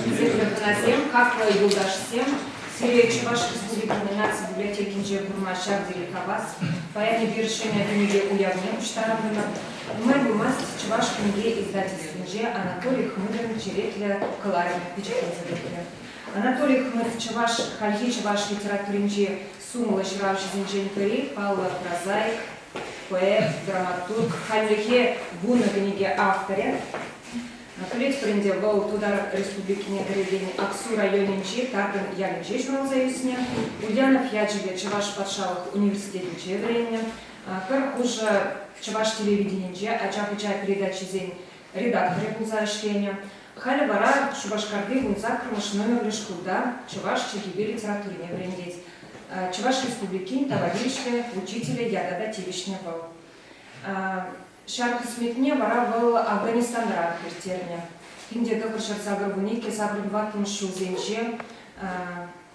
Хисеплӗ хӑнасем, хаклӑ юлташсем, сире Чӑваш Республикин наци библиотекинче курма ҫав тери хавас. Паян эпир ҫӗнӗ кӗнеке уявне пуҫтарӑнтӑмӑр. Нумай пулмасть Чӑваш кӗнеке издательствинче Анатолий Хмырӑн черетлӗ кӑларӑмӗ пичетленсе тухрӗ. Анатолий Хмыр чӑваш хальхи чӑваш литературинчи сумлӑ ҫыравҫӑсенчен пӗри, паллӑ прозаик, поэт, драматург, хальлӗхе вунӑ кӗнеке авторӗ. Пӗлетпӗр ӗнтӗ, вӑл Тутар Республикине кӗрекен Аксу районӗнчи Таркӑн ялӗнче ҫуралса ӳснӗ, Ульянов ячӗллӗ Чӑваш патшалӑх университетӗнче вӗреннӗ, пӗр хушӑ чӑваш телевиденинче ача-пӑча передачисен редакторӗ пулса ӗҫленӗ. Халӗ вара Шупашкарти вунсаккӑрмӗш номерлӗ шкулта чӑваш чӗлхипе литературине вӗрентет. Чӑваш Республикин тава тивӗҫлӗ учителӗ ята та тивӗҫнӗ вӑл. Ҫар хӗсметне вара вӑл Афганистанра ирттернӗ. 1982 сакӑр ҫулсенче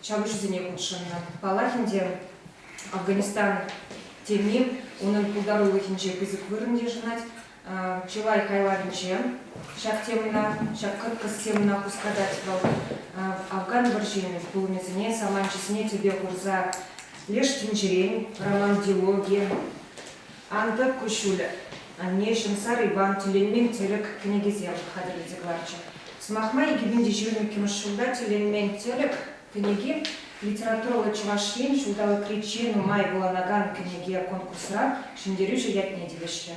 ҫапӑҫусене хутшӑннӑ. Паллах ӗнтӗ, Афганистан теми унӑн пултарулӑхӗнче пысӑк вырӑн йышӑнать. Чылай хайлавӗнче ҫак темӑна, ҫак кӑткӑс темӑна хускатать вӑл. Афган вӑрҫин пулӑмӗсене, саманчӗсене тӗпе хурса леш тӗнчерен роман-дилоги, Ан тӑк куҫҫуль, аннеҫӗм, Сар Иван, Тӗлленмен тӗлӗк кӗнекесем хатӗрлесе кӑларчӗ. Сӑмах май, 2022 ҫулта Тӗлленмен тӗлӗк кӗнеки литературӑллӑ Чӑваш Ен ҫулталӑкри чи нумай вуланакан кӗнеке конкурсра ҫӗнтерӳҫӗ ятне тивӗҫрӗ.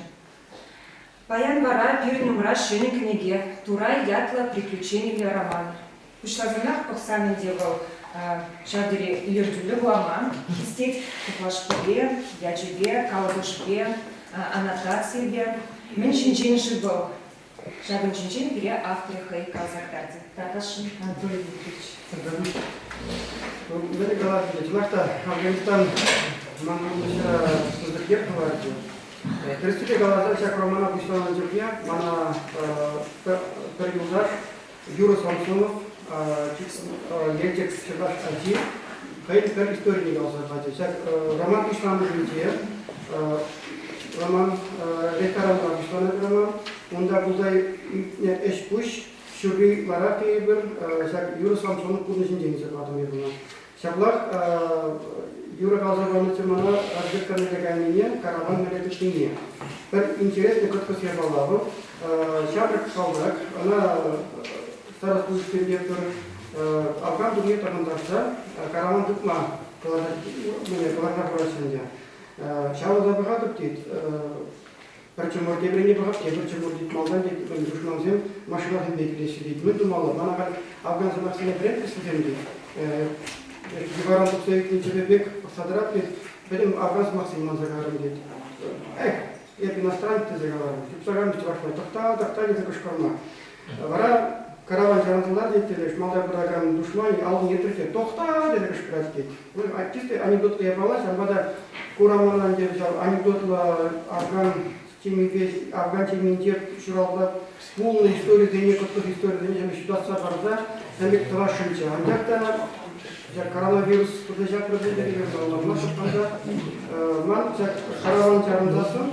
Паян вара пирӗн умра ҫӗнӗ кӗнеке, Турай ятлӑ приключениллӗ роман. Пуҫласанах пӑхсан ӗнтӗ вӑл ҫав тери илӗртӳллӗ вулама хистет, хуплашкипе, ячӗпе, калӑпӑшӗпе, аннотацийӗпе. Мӗн ҫинчен-ши вӑл? Ҫакӑн ҫинчен пире авторӗ хӑй каласа кӑтартӗ. Тархасшӑн, Анатолий Дмитриевич. Мӗн калас килет, чӑнах та Афганистан ман пурнӑҫра пысӑк йӗр хӑварчӗ. Тӗрӗссипе каласан, ҫак романа пуҫланӑ чухне мана пӗр юлташ Юра Самсонов Елчӗк чӑваш ачи хӑйӗн пӗр историне каласа пачӗ. Ҫак роман пуҫламӑшӗнче роман ресторанра пуҫланать роман. Унта пулса иртнӗ ӗҫ-пуҫ ҫурри ытларах тейӗпӗр ҫак Юра Самсонов пурнӑҫӗнчен илсе патӑм эпӗ ӑна. Ҫаплах юрӑ каласа панӑччӗ мана разведка мӗнле кайнине, караван мӗнле тытнине. Пӗр интереслӗ кӑткӑс япала вӑл. Ҫамрӑк салтак, ӑна старослужащисемпе пӗр Афган тумне тӑхӑнтарса караван тытма кӑларса хураҫҫӗ ӗнтӗ. Ҫавӑнса пӑхатӑп тет, Пӗр чӑмӑр теприне пӑхать, тепӗр чӑмӑр тет. Малтан тет, душмансем машинасемпе килеҫҫӗ тет. Мӗн тумалла? Мана халь афган сӑмахсене вӗрентрӗҫ вӗсем тет. Йӑваран тухса ӳкнӗ чӗпӗ пек пӑхса тӑрать тет. Пӗтӗм афган сӑмахсене манса кайрӑм тет. Эх, эп иностранец тесе каларӑм. Чупса кайрӑм чӑвашла. Тӑхта, тӑхта тесе кӑшкӑрма. Вара караван чарӑнса тет, леш малта пыракан душман аллине тӗртсе тӑхта тесе кӑшкӑрать тет. Ну, чисто анекдот япала, ҫавӑнпа та ку романа ӗнтӗ ҫав анекдотлӑ афган темипе афган теминче ҫуралса пулнӑ историсене, кӑткӑс историсене ҫав ҫутатса парса ӗмӗт тӑвасшӑнччӗ. Анчах та ҫак коронавирус пырса ҫапрӗ пуль ӑнланма шутланса ман ҫак караван чарӑнсассӑн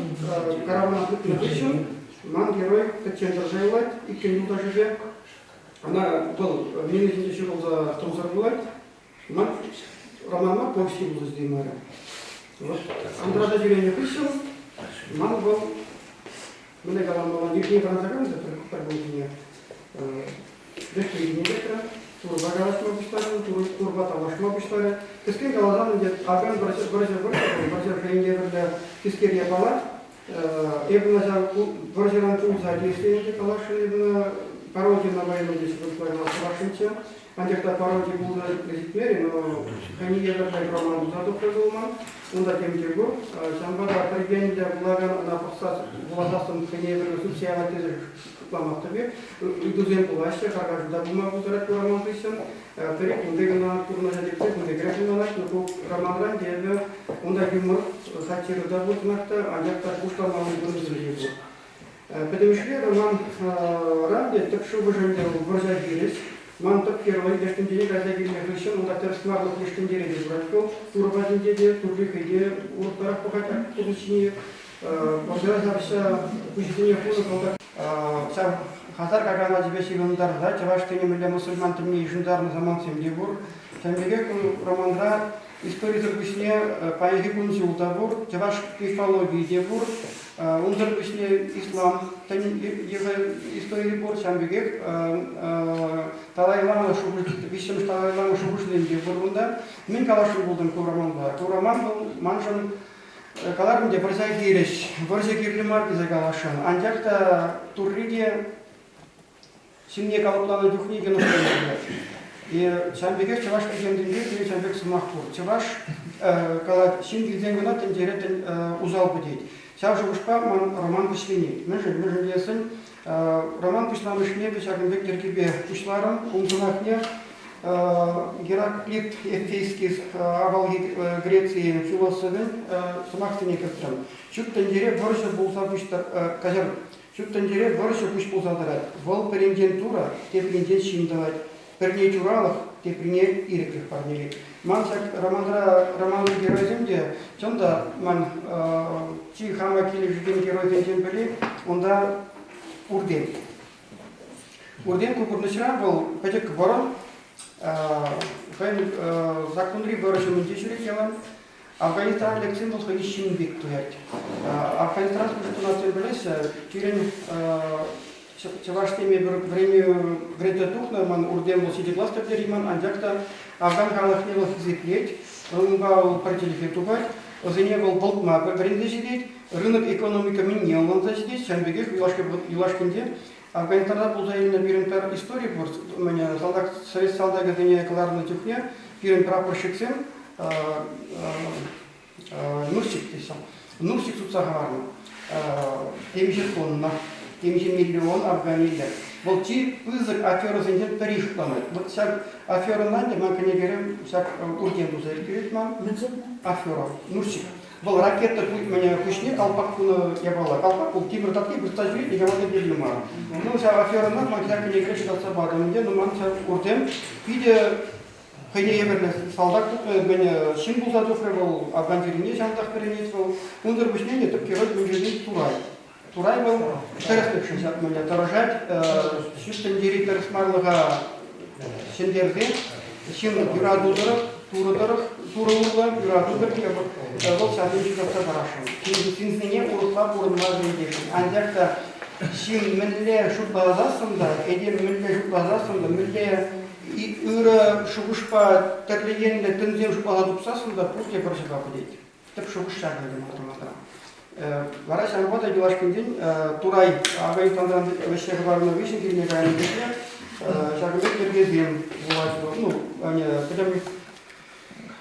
каравана тытнӑ хыҫҫӑн ман герой пӗччен тӑрса юлать, иккӗн юлташӗпе. Ӑна вӑл мина ҫинче ҫурӑлса тӑмсӑр пулать. Ман романа повесть пулса ҫитеймерӗ. Вот Андраса ҫӳренӗ хыҫҫӑн ман вӑл мӗне каламалла, ирхине вӑранса кайнӑ пӗр кунхине. Вӗҫлейне лекрӗ, турӑпа калаҫма пуҫларӗ, турӑпа тавлашма пуҫларӗ. Кӗскен каласан ӗнтӗ акан вӑрҫӑ вӑрҫӑ вӑрҫӑ хӑйӗн евӗрлӗ тискер япала. Эпӗ ӑна ҫав вӑрҫӑран кулса килсе ӗнтӗ каласшӑн эпӗ ӑна пароди на войну тесе вырӑсла каласшӑнччӗ. Анчах та пароди пулса ҫитмерӗ, но хӑйне евӗрлӗ роман туса тухрӗ пулман. Унта тем те пур. Ҫавӑнпа та пӗр енлӗ вулакан ӑна пӑхса вуласассӑн хӑйне евӗрлӗ сӳтсе явать тесе шутламастӑп эп. Ыйтусем пулаҫҫӗ, харкашу та пулма пултарать ку роман хыҫҫӑн. Пӗри кунти кӑна пурнӑҫа лексе кунти кӗрет ӑнланать, но ку романран эпӗ унта юмор, сатира та пур чӑнах та, анчах та пуҫламалли вырӑнсем те пур. Пӗтӗмӗшле романран те тӗп шухӑш ӗнтӗ вӑрҫа хирӗҫ. Ман тӗп герой леш тӗнчене кайса килнӗ хыҫҫӑн унта тӗрӗсмарлӑх леш тӗнчере те пырать вӑл. Турӑ патӗнче те, Турри хӑй те урӑхларах пӑхать пурнӑҫ ҫине. Вӑрҫӑра ҫапӑҫса пуҫӗсене хунӑ салтак. Ҫав Хазар каганачӗпе ҫыхӑнтарса чӑваш тӗнӗ мӗнле мӑсӑльман тӗнне йышӑнтарнӑ самантсем те пур. Ҫавӑн пекех ку романра историсӗр пуҫне паянхи кун-ҫул та пур, чӑваш мифологийӗ те пур. Унсӑр пуҫне ислам тӗн йӑхӗ историйӗ пур, ҫавӑн пекех Далай-лама шухӑш, виҫҫӗмӗш Далай-лама шухӑшӗсем те пур кунта. Мӗн каласшӑн пултӑм ку романпа? Ку роман вӑл маншӑн каларӑм те вӑрҫа хирӗҫ, вӑрҫӑ кирлӗ мар тесе каласшӑн. Анчах та Турри те ҫынне калӑпланӑ чухне йӑнӑш пулать. Ҫавӑн пекех чӑваш легендинче пирӗн ҫавӑн пек сӑмах пур. Чӑваш калать, ҫын килсен кӑна тӗнчере усал пӗтет. Ҫав шухӑшпа ман роман вӗҫленет. Мӗншӗн? Мӗншӗн тесен роман пуҫламӑшне эпӗ ҫакӑн пек йӗркепе пуҫларӑм. Ун сӑмахне Гераклит Эфейский авалхи Греци философӗн сӑмахсене кӗртрӗм. Ҫут тӗнчере вӑрҫӑ пулса каҫар, Ҫут тӗнчере вӑрҫӑ пуҫ пулса тӑрать. Вӑл пӗринчен Турӑ, тепринчен ҫын тӑвать. Пӗрне чуралӑх, теприне ирӗклӗх парнелет. Ман ҫак романра романри геройсем те, чӑн та, ман чи хама килӗшекен геройсенчен пӗри унта Уртем. Уртем ку пурнӑҫра вӑл пӗчӗк вӑрӑ, хӑйӗн законри вӑрӑ ҫумӗнче ҫӳрет ялан. Афганистан лексен вӑл хӑйне ҫын пек туять. Афганистан службӑнасем пӗлеҫҫӗ, пирӗн чӑваш теме пӗр вӗренӳ вӗренсе тухнӑ, ман Уртем вӑл ҫичӗ класс тӗпчерейман, анчах та афган халӑхне вӑл хисеплет, унпа вӑл пӗр чӗлхе тупать, вӗсене вӑл вӑлтма вӗренсе ҫитет, рынок экономика мӗнне ӑнланса ҫитет, ҫавӑн пекех юлашкинче Афганистанра пулса илнӗ пирӗн пӗр истори пур. Салтак, совет салтакӗсене кӑларнӑ чухне пирӗн прапорщиксем Нурсик теҫҫӗ. Нурсик сутса хӑварнӑ. Темиҫе тонна, темиҫе миллион афганилле. Вӑл чи пысӑк аферӑсенчен пӗри шутланать. Вот ҫак аферӑна ӗнтӗ ман кӗнекере ҫак уртем туса ирттерет ман. Мӗн сутнӑ? Афера. Нурсик. Вӑл ракета пуҫне колпак тунӑ япала. Колпак вӑл тимӗр татки выртса ҫӳрет, никама та кирлӗ мар. Ну, ҫав аферӑна ман ҫак кӗнекере ҫутатса патӑм ӗнтӗ. Ну, ман ҫав уртем питӗ хӑйне евӗрлӗ салтак мӗн ҫын пулса тухрӗ вӑл, Афган чӗрине ҫавӑнтах вӗренет вӑл. Унсӑр пуҫне те тӗп герой мӗншӗн Турай. Турай вӑл тӗрӗслӗхшӗн ҫак мӗнле тӑрӑшать, ҫут тӗнчери тӗрӗсмарлӑха ҫӗнтерсе ҫын юрату тӑрӑх, Турӑ тӑрӑх, Турӑ урлӑ юрату тӑрӑх вӑл ҫавсем ҫутатса парасшӑн. Ҫынсене урӑхла пурӑнма вӗрентесшӗн. Анчах та ҫын мӗнле шутласассӑн та, этем мӗнле шутласассӑн та, мӗнле ырӑ шухӑшпа тӗрлӗ енлӗ тӗнсем шутласа тупсассӑн та пурте вӑрҫӑпа пӗтет. Тӗп шухӑш ҫакӑ ӗнтӗ малтанласа. Вара ҫавӑнпа та юлашкинчен Турай Афганистанран вӗҫсе хӑварнӑ хыҫҫӑн килне кайнӑ чухне ҫакӑн пек йӗркесем пулать. Ну, пӗтӗм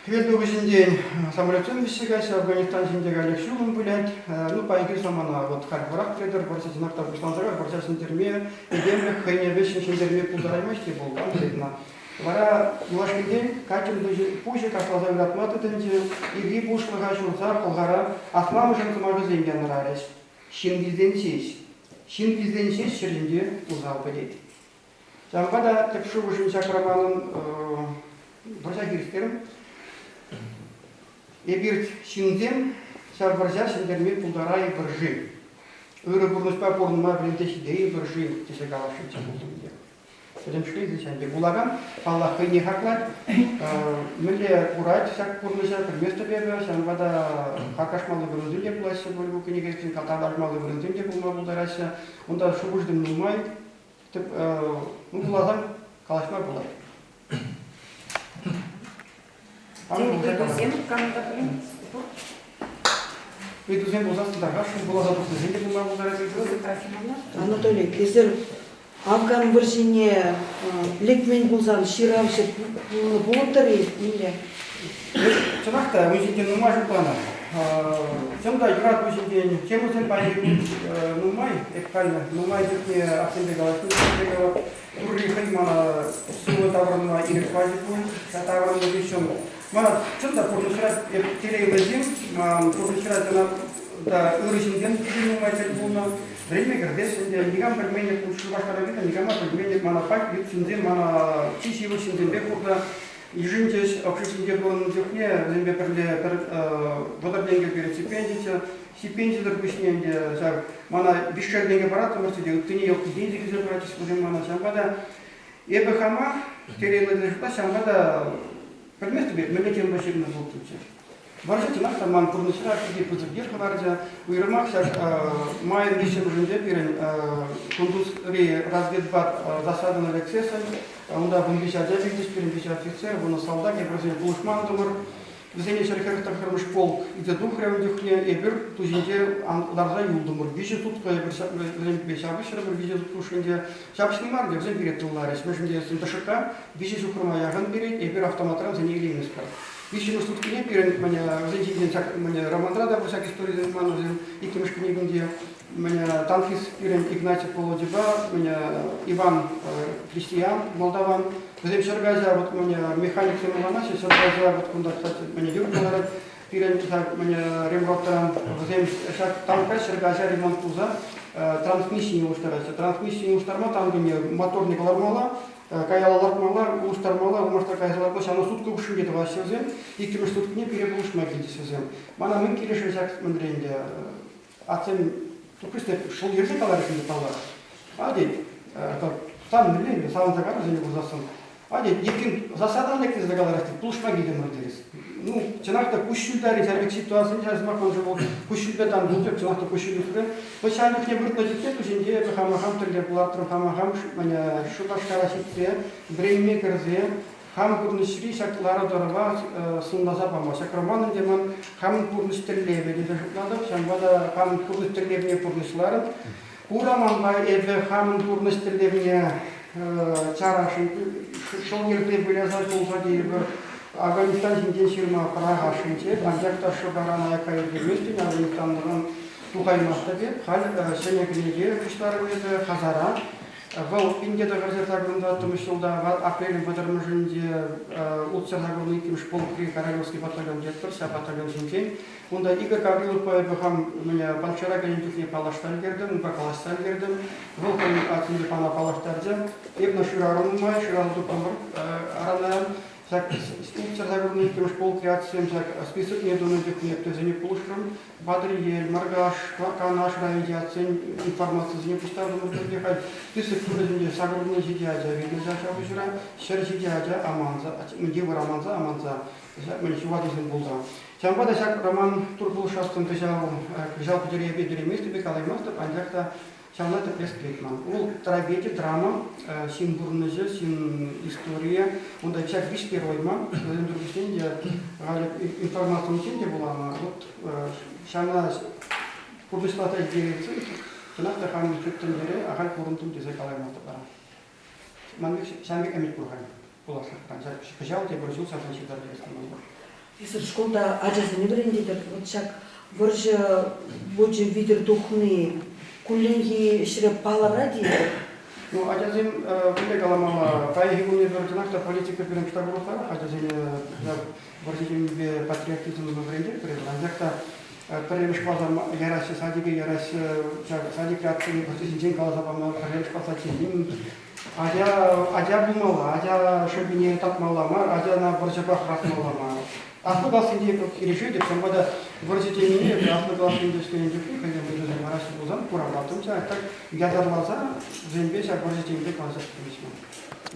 Хӗвелтухӑҫӗнчен самолетсем вӗҫсе каҫҫӗ, Афганистан ҫинче каллех ҫулӑм пулять. Ну, паянхи самана вот халь вӑрах пӗлетӗр, вӑрҫӑ чӑнах та пуҫланса кайрӗ, вӑрҫа ҫӗнтерме, этемлӗх хӑйне вӗҫҫӗн ҫӗнтерме пултараймасть те пулсан, пӗлет Вара юлашкинчен каччӑн пуҫӗ кашласа ыратма тытӑнчӗ, ирхи пушлӑха ҫурса пӑлхара асламӑшӗн сӑмахӗсем янӑрарӗҫ. Ҫын вилсен ҫеҫ, ҫын вилсен ҫеҫ ҫӗр ҫинче усал пӗтет. Ҫавӑнпа та тӗп шухӑшӑм ҫак романӑн вӑрҫа хирӗҫтерӗм. Эпир ҫынсем ҫав вӑрҫа ҫӗнтерме пултарайӑпӑр-ши? Ырӑ пурнӑҫпа пурӑнма вӗренсе ҫитейӗпӗр-ши тесе каласшӑнччӗ пултӑм те. Пӗтӗмӗшле илсен пек вулакан, паллах, хӑйне хаклать. Мӗнле курать ҫак пурнӑҫа, пӗлместӗп эпӗ. Ҫавӑнпа та харкашмалли вырӑнсем те пулаҫҫӗ пуль ку кӗнекесен, тавлашмалли вырӑнсем те пулма пултараҫҫӗ. Унта шухӑшсем нумай. Тӗп, ну, вуласан калаҫма пулать. Ыйтусем кам та пулин пур? Ыйтусем пулсассӑн тархасшӑн вуласа тухнисем те пулма пултарать. Анатолий, эсир Афган вӑрҫине лекмен пулсан ҫыравҫӑ пулнӑ пулӑттӑр-и мӗнле? Чӑнах та, ун ҫинчен нумай шутланӑ. Чӑн та, юрату ҫинчен темӑсем паянхи нумай, эп халь нумай чухне атьсемпе калаҫнӑ, Турри хӑй мана сывӑ таврӑнма ирӗк пачӗ пуль. Таврӑннӑ хыҫҫӑн мана чӑн та пурнӑҫра эп телейлӗ ҫын, ман пурнӑҫра чӑнах та ырӑ ҫынсем питӗ нумай тӗл пулнӑ. Вӗренме кӗртес ӗнтӗ, никам пӗлмен, Шупашкара килнӗ, никама пӗлмен, мана пать ют ҫынсем мана чи ҫывӑх ҫынсемпе курнӑ. Йышӑнчӗҫ, общежитинче пурӑннӑ чухне вӗсемпе пӗрле пӗр 30 тенкӗ перед стипендиччӗ. Стипендисӗр пуҫне ӗнтӗ ҫав мана виҫшер тенкӗ параттӑмӑрччӗ те, ыттине йӑлт те килсе паратчӗҫ вӗсем мана. Ҫавӑнпа та эпӗ хама телейлӗ тесе шутлать, ҫавӑнпа та пӗлместӗп эп, мӗнле темпа ҫырнӑ пултӑмччӗ. Вӑрҫӑ чӑнах та ман пурнӑҫра питӗ пысӑк йӗр хӑварчӗ. Уйрӑмах ҫак майӑн виҫҫӗмӗшӗнче пирӗн Кундузри разведбат засадӑна лексессӗн унта 13 ача вилчӗҫ, пирӗн виҫӗ офицер, вунӑ салтак, эпир вӗсене пулӑшман тӑмӑр. Вӗсене 149-мӗш полк илсе тухрӗ ун чухне. Эпир ту ҫинче ларса юлтӑмӑр. Виҫӗ сутка эпир вӗсемпе ҫапӑҫрӑмӑр, виҫӗ сут хушшинче. Ҫапӑҫни мар ӗнтӗ, вӗсем пире тылларӗҫ. Мӗншӗн тесен ДШК виҫӗ ҫухрӑма яхӑн перет, эпир автоматран вӗсене илейместпӗр. Виҫҫӗмӗш суткине пирӗн вӗсен ҫинчен ҫак романра та пур ҫак историсем ман вӗсем иккӗмӗш кӗнекинче. Танкист пирӗн Игнатьев Володьӑпа Иван Христиан Молдаван. Вӗсем ҫӗр каҫа вот механиксем ӑнланаҫҫӗ, ҫӗр каҫа вот кунта, кстати, юр кӑларать. Пирӗн ҫак ремротран вӗсем ҫак танка ҫӗр каҫа ремонт туса трансмиссине улӑштараҫҫӗ. Трансмиссине улӑштарма танкине моторне кӑлармалла, каялла лартмалла, улӑштармалла, улмашта кайса лартма ҫавна сутка хушшинче тӑваҫҫӗ вӗсем. Иккӗмӗш суткине пире пулӑшма килчӗҫ вӗсем. Мана мӗн килӗшрӗ ҫак мӗнрен те атсем тухрӗҫ шӑл йӗрсе каларӗҫ ӗнтӗ паллах. А тет, сан мӗнле ӗнтӗ, савӑнса кайрӗ вӗсене курсассӑн. А тет, Ефим засадӑна лекнӗ каларӗҫ тет, пулӑшма килтӗмӗр терӗс. Ну, чӑнах та куҫҫуль тари ҫав пек ситуацинче сӑмах маншӑн вӑл куҫҫульпе тан пулчӗ, чӑнах та куҫҫуль юхрӗ. Вӑл ҫавӑн чухне выртнӑ чухне ту ҫинче эпӗ хама хам тӗллев лартрӑм, хама хам Шупашкара ҫитсе вӗренме кӗрсе хам пурнӑҫри ҫак лару-тӑрӑва сӑнласа пама. Ҫак роман ӗнтӗ ман хамӑн пурнӑҫ тӗллевӗ тесе шутлатӑп, ҫавӑнпа та хамӑн пурнӑҫ тӗллевне пурнӑҫларӑм. Ку романпа эпӗ хамӑн пурнӑҫ тӗллевне чарасшӑн, шӑл йӗрсе выляса кулса тейӗпӗр. Афганистан ҫинчен ҫырма пӑрахасшӑнччӗ, анчах та шӑпаран аякка ӳкерместӗн, Афганистанран тухаймастӑп эп. Халь ҫӗнӗ кӗнеке пуҫларӑм эпӗ, Хазара. Вӑл 1984 ҫулта апрелӗн вӑтӑрмӗшӗнче ултҫӗр сакӑрӑн иккӗмӗш полкри Королевский батальон тетпӗр, ҫав батальон ҫинчен. Унта Игорь Гавриловпа эпӗ хам панчара кӗнӗ чухне паллашса ӗлкӗртӗм, унпа калаҫса ӗлкӗртӗм. Вӑл хӑйӗн асӗнче мана паллаштарчӗ. Эпӗ шырарӑм нумай, шыраса тупрӑмӑр арана. Ҫак ултҫӗр сакӑрӑн иккӗмӗш полк ятсем ҫак списокне тунӑ чухне вӗсене пулӑшрӑм. Патӑрьел, Мӑркаш, Канаш районӗнчи атьсен информацисене пуҫтартӑмӑр пӗрле халь. Список тунӑ сакӑрвуннӑ ҫичӗ ача вилнӗ ҫак ҫапӑҫура, 107 ача аманса, йывӑр аманса, аманса мӗн ҫухатусем пулса. Ҫавӑнпа та ҫак роман тур пулӑшассӑн кӑҫал кӑҫал пӗтерейпе пӗтерейместӗп пек калаймастӑп, анчах та ҫавна тӗплес килет ман. Ул трагеди, драма, ҫын пурнӑҫӗ, ҫын историйӗ. Унта ҫак виҫ герой ман. Вӗсем пӗччен те халӗ информаци унччен те вуланӑ. Вот ҫавна пурнӑҫласа ҫитересси чӑнах та хамӑн ҫут тӗнчере ахаль пурӑнтӑм тесе калаймастӑп вара. Ман пек ҫавӑн пек ӗмӗт пур халь пуласлӑхран. Кӑҫал тепӗр ҫул ҫавна ҫырса пӗтерес кӑмӑл. Эсир шкулта ачасене вӗрентетӗр. Вот ҫак вӑрҫӑ вучӗ витӗр тухни кулленхи ӗҫре палӑрать-и? Ну, ачасем мӗнле каламалла, паянхи кун эпир чӑнах та политика пирӗн кӑштах урӑхларах ачасене вӑрҫӑ темипе патриотизм вӗрентетпӗр эпир. Анчах та пӗрремӗш класа яраҫҫӗ, садике яраҫҫӗ, ҫак садикре атьсене вӑрҫӑ ҫинчен каласа пама пӗрремӗш класа чӗнни Ача, ача пулмалла, ача шӑпине татмалла мар, ачана вӑрҫӑпа хӑратмалла мар. Аслӑ классенче хирӗҫӳ ҫавӑнпа та вӑрҫӑ темине эпӗ аслӑ классенче ӗҫленӗ чухне хӑйсем вӑрҫӑсем параҫҫӗ пулсан хуравлаттӑм ҫак так ятарласа вӗсемпе ҫак вӑрҫӑ темипе калаҫас килмест.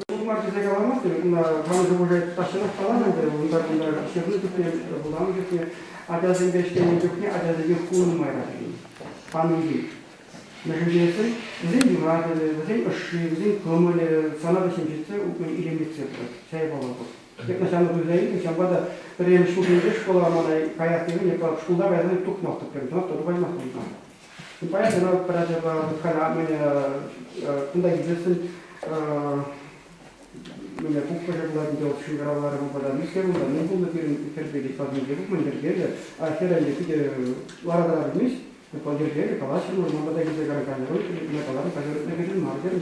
Ку мар тесе каламастӑп, унта хамӑн шухӑша тахҫанах каланӑ ӗнтӗ, унта кунта ҫырнӑ чухне, вуланӑ чухне ачасемпе ӗҫленӗ чухне ачасене ху нумайрах панинчен. Мӗншӗн тесен вӗсен юратӑвӗ, вӗсен ӑшши, вӗсен кӑмӑлӗ сана та ҫемҫетсе, илемлетсе пырать. Чай паллах пур. Эпӗ ҫавна туйса илтӗм, ҫавӑнпа та пӗрремӗш ҫулсенче школа мана каяс темен, эпӗ шкулта кайсан тухмастӑп терӗм, чӑнах та тухаймастӑм унтан. Паян кӑна пӗр ачапа халь мӗне кунта килсессӗн мӗне пуххӑшӗ пулать ӗнтӗ, шӑнкӑравларӗ унпа та. Мӗскер унта, мӗн пулнӑ пирӗн хӗрпе тет, патӗнче пухман йӗркеллӗ, а хӗр ӗнтӗ питӗ лара-тӑра пӗлмест. Йӗркеллӗ калаҫрӑмӑр, ман пата килсе кайран каҫару, каларӑм, каҫару кирлӗ мар терӗм,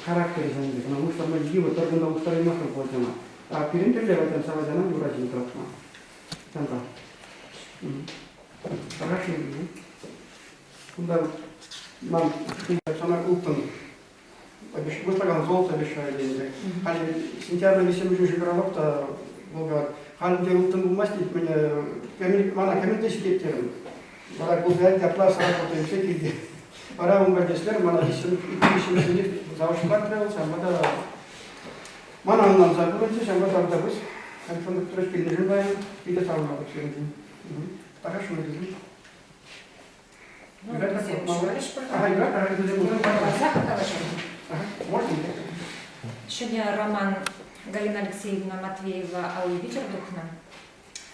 характерӗ ҫавӑн пек, ӑна улӑштарма йывӑр, пӗр кунта улӑштараймастӑн пулать ӑна. А пирӗн тӗллев ачан ҫав ачана ура ҫине тӑратма. Ҫавӑнпа. Хорошо. Кунта ман сана ылтӑн выртакан золото обещали тенӗ. Халӗ сентябрь виҫҫӗмӗш шӑнкӑравлап та вӑл калать, халь ӗнтӗ ылтӑн пулмасть тет, мана кӗмӗл те ҫитет терӗм. Вара кулса апла саработаемся килте. Вара ун патне мана виҫҫӗмӗш завуч лартрӗ вӑл, ҫавӑнпа та мана ӑнланса пурӑнчӗ, ҫавӑнпа тавтапуҫ. Александр Петрович килнӗшӗн паян питӗ савӑнатӑп сирӗншӗн. Хорошо, вӗсем. Ну, вӗсем ҫуралӗҫ пуль. Можно? Ҫӗнӗ роман Галина Алексеевна Матвеева алли витӗр тухнӑ.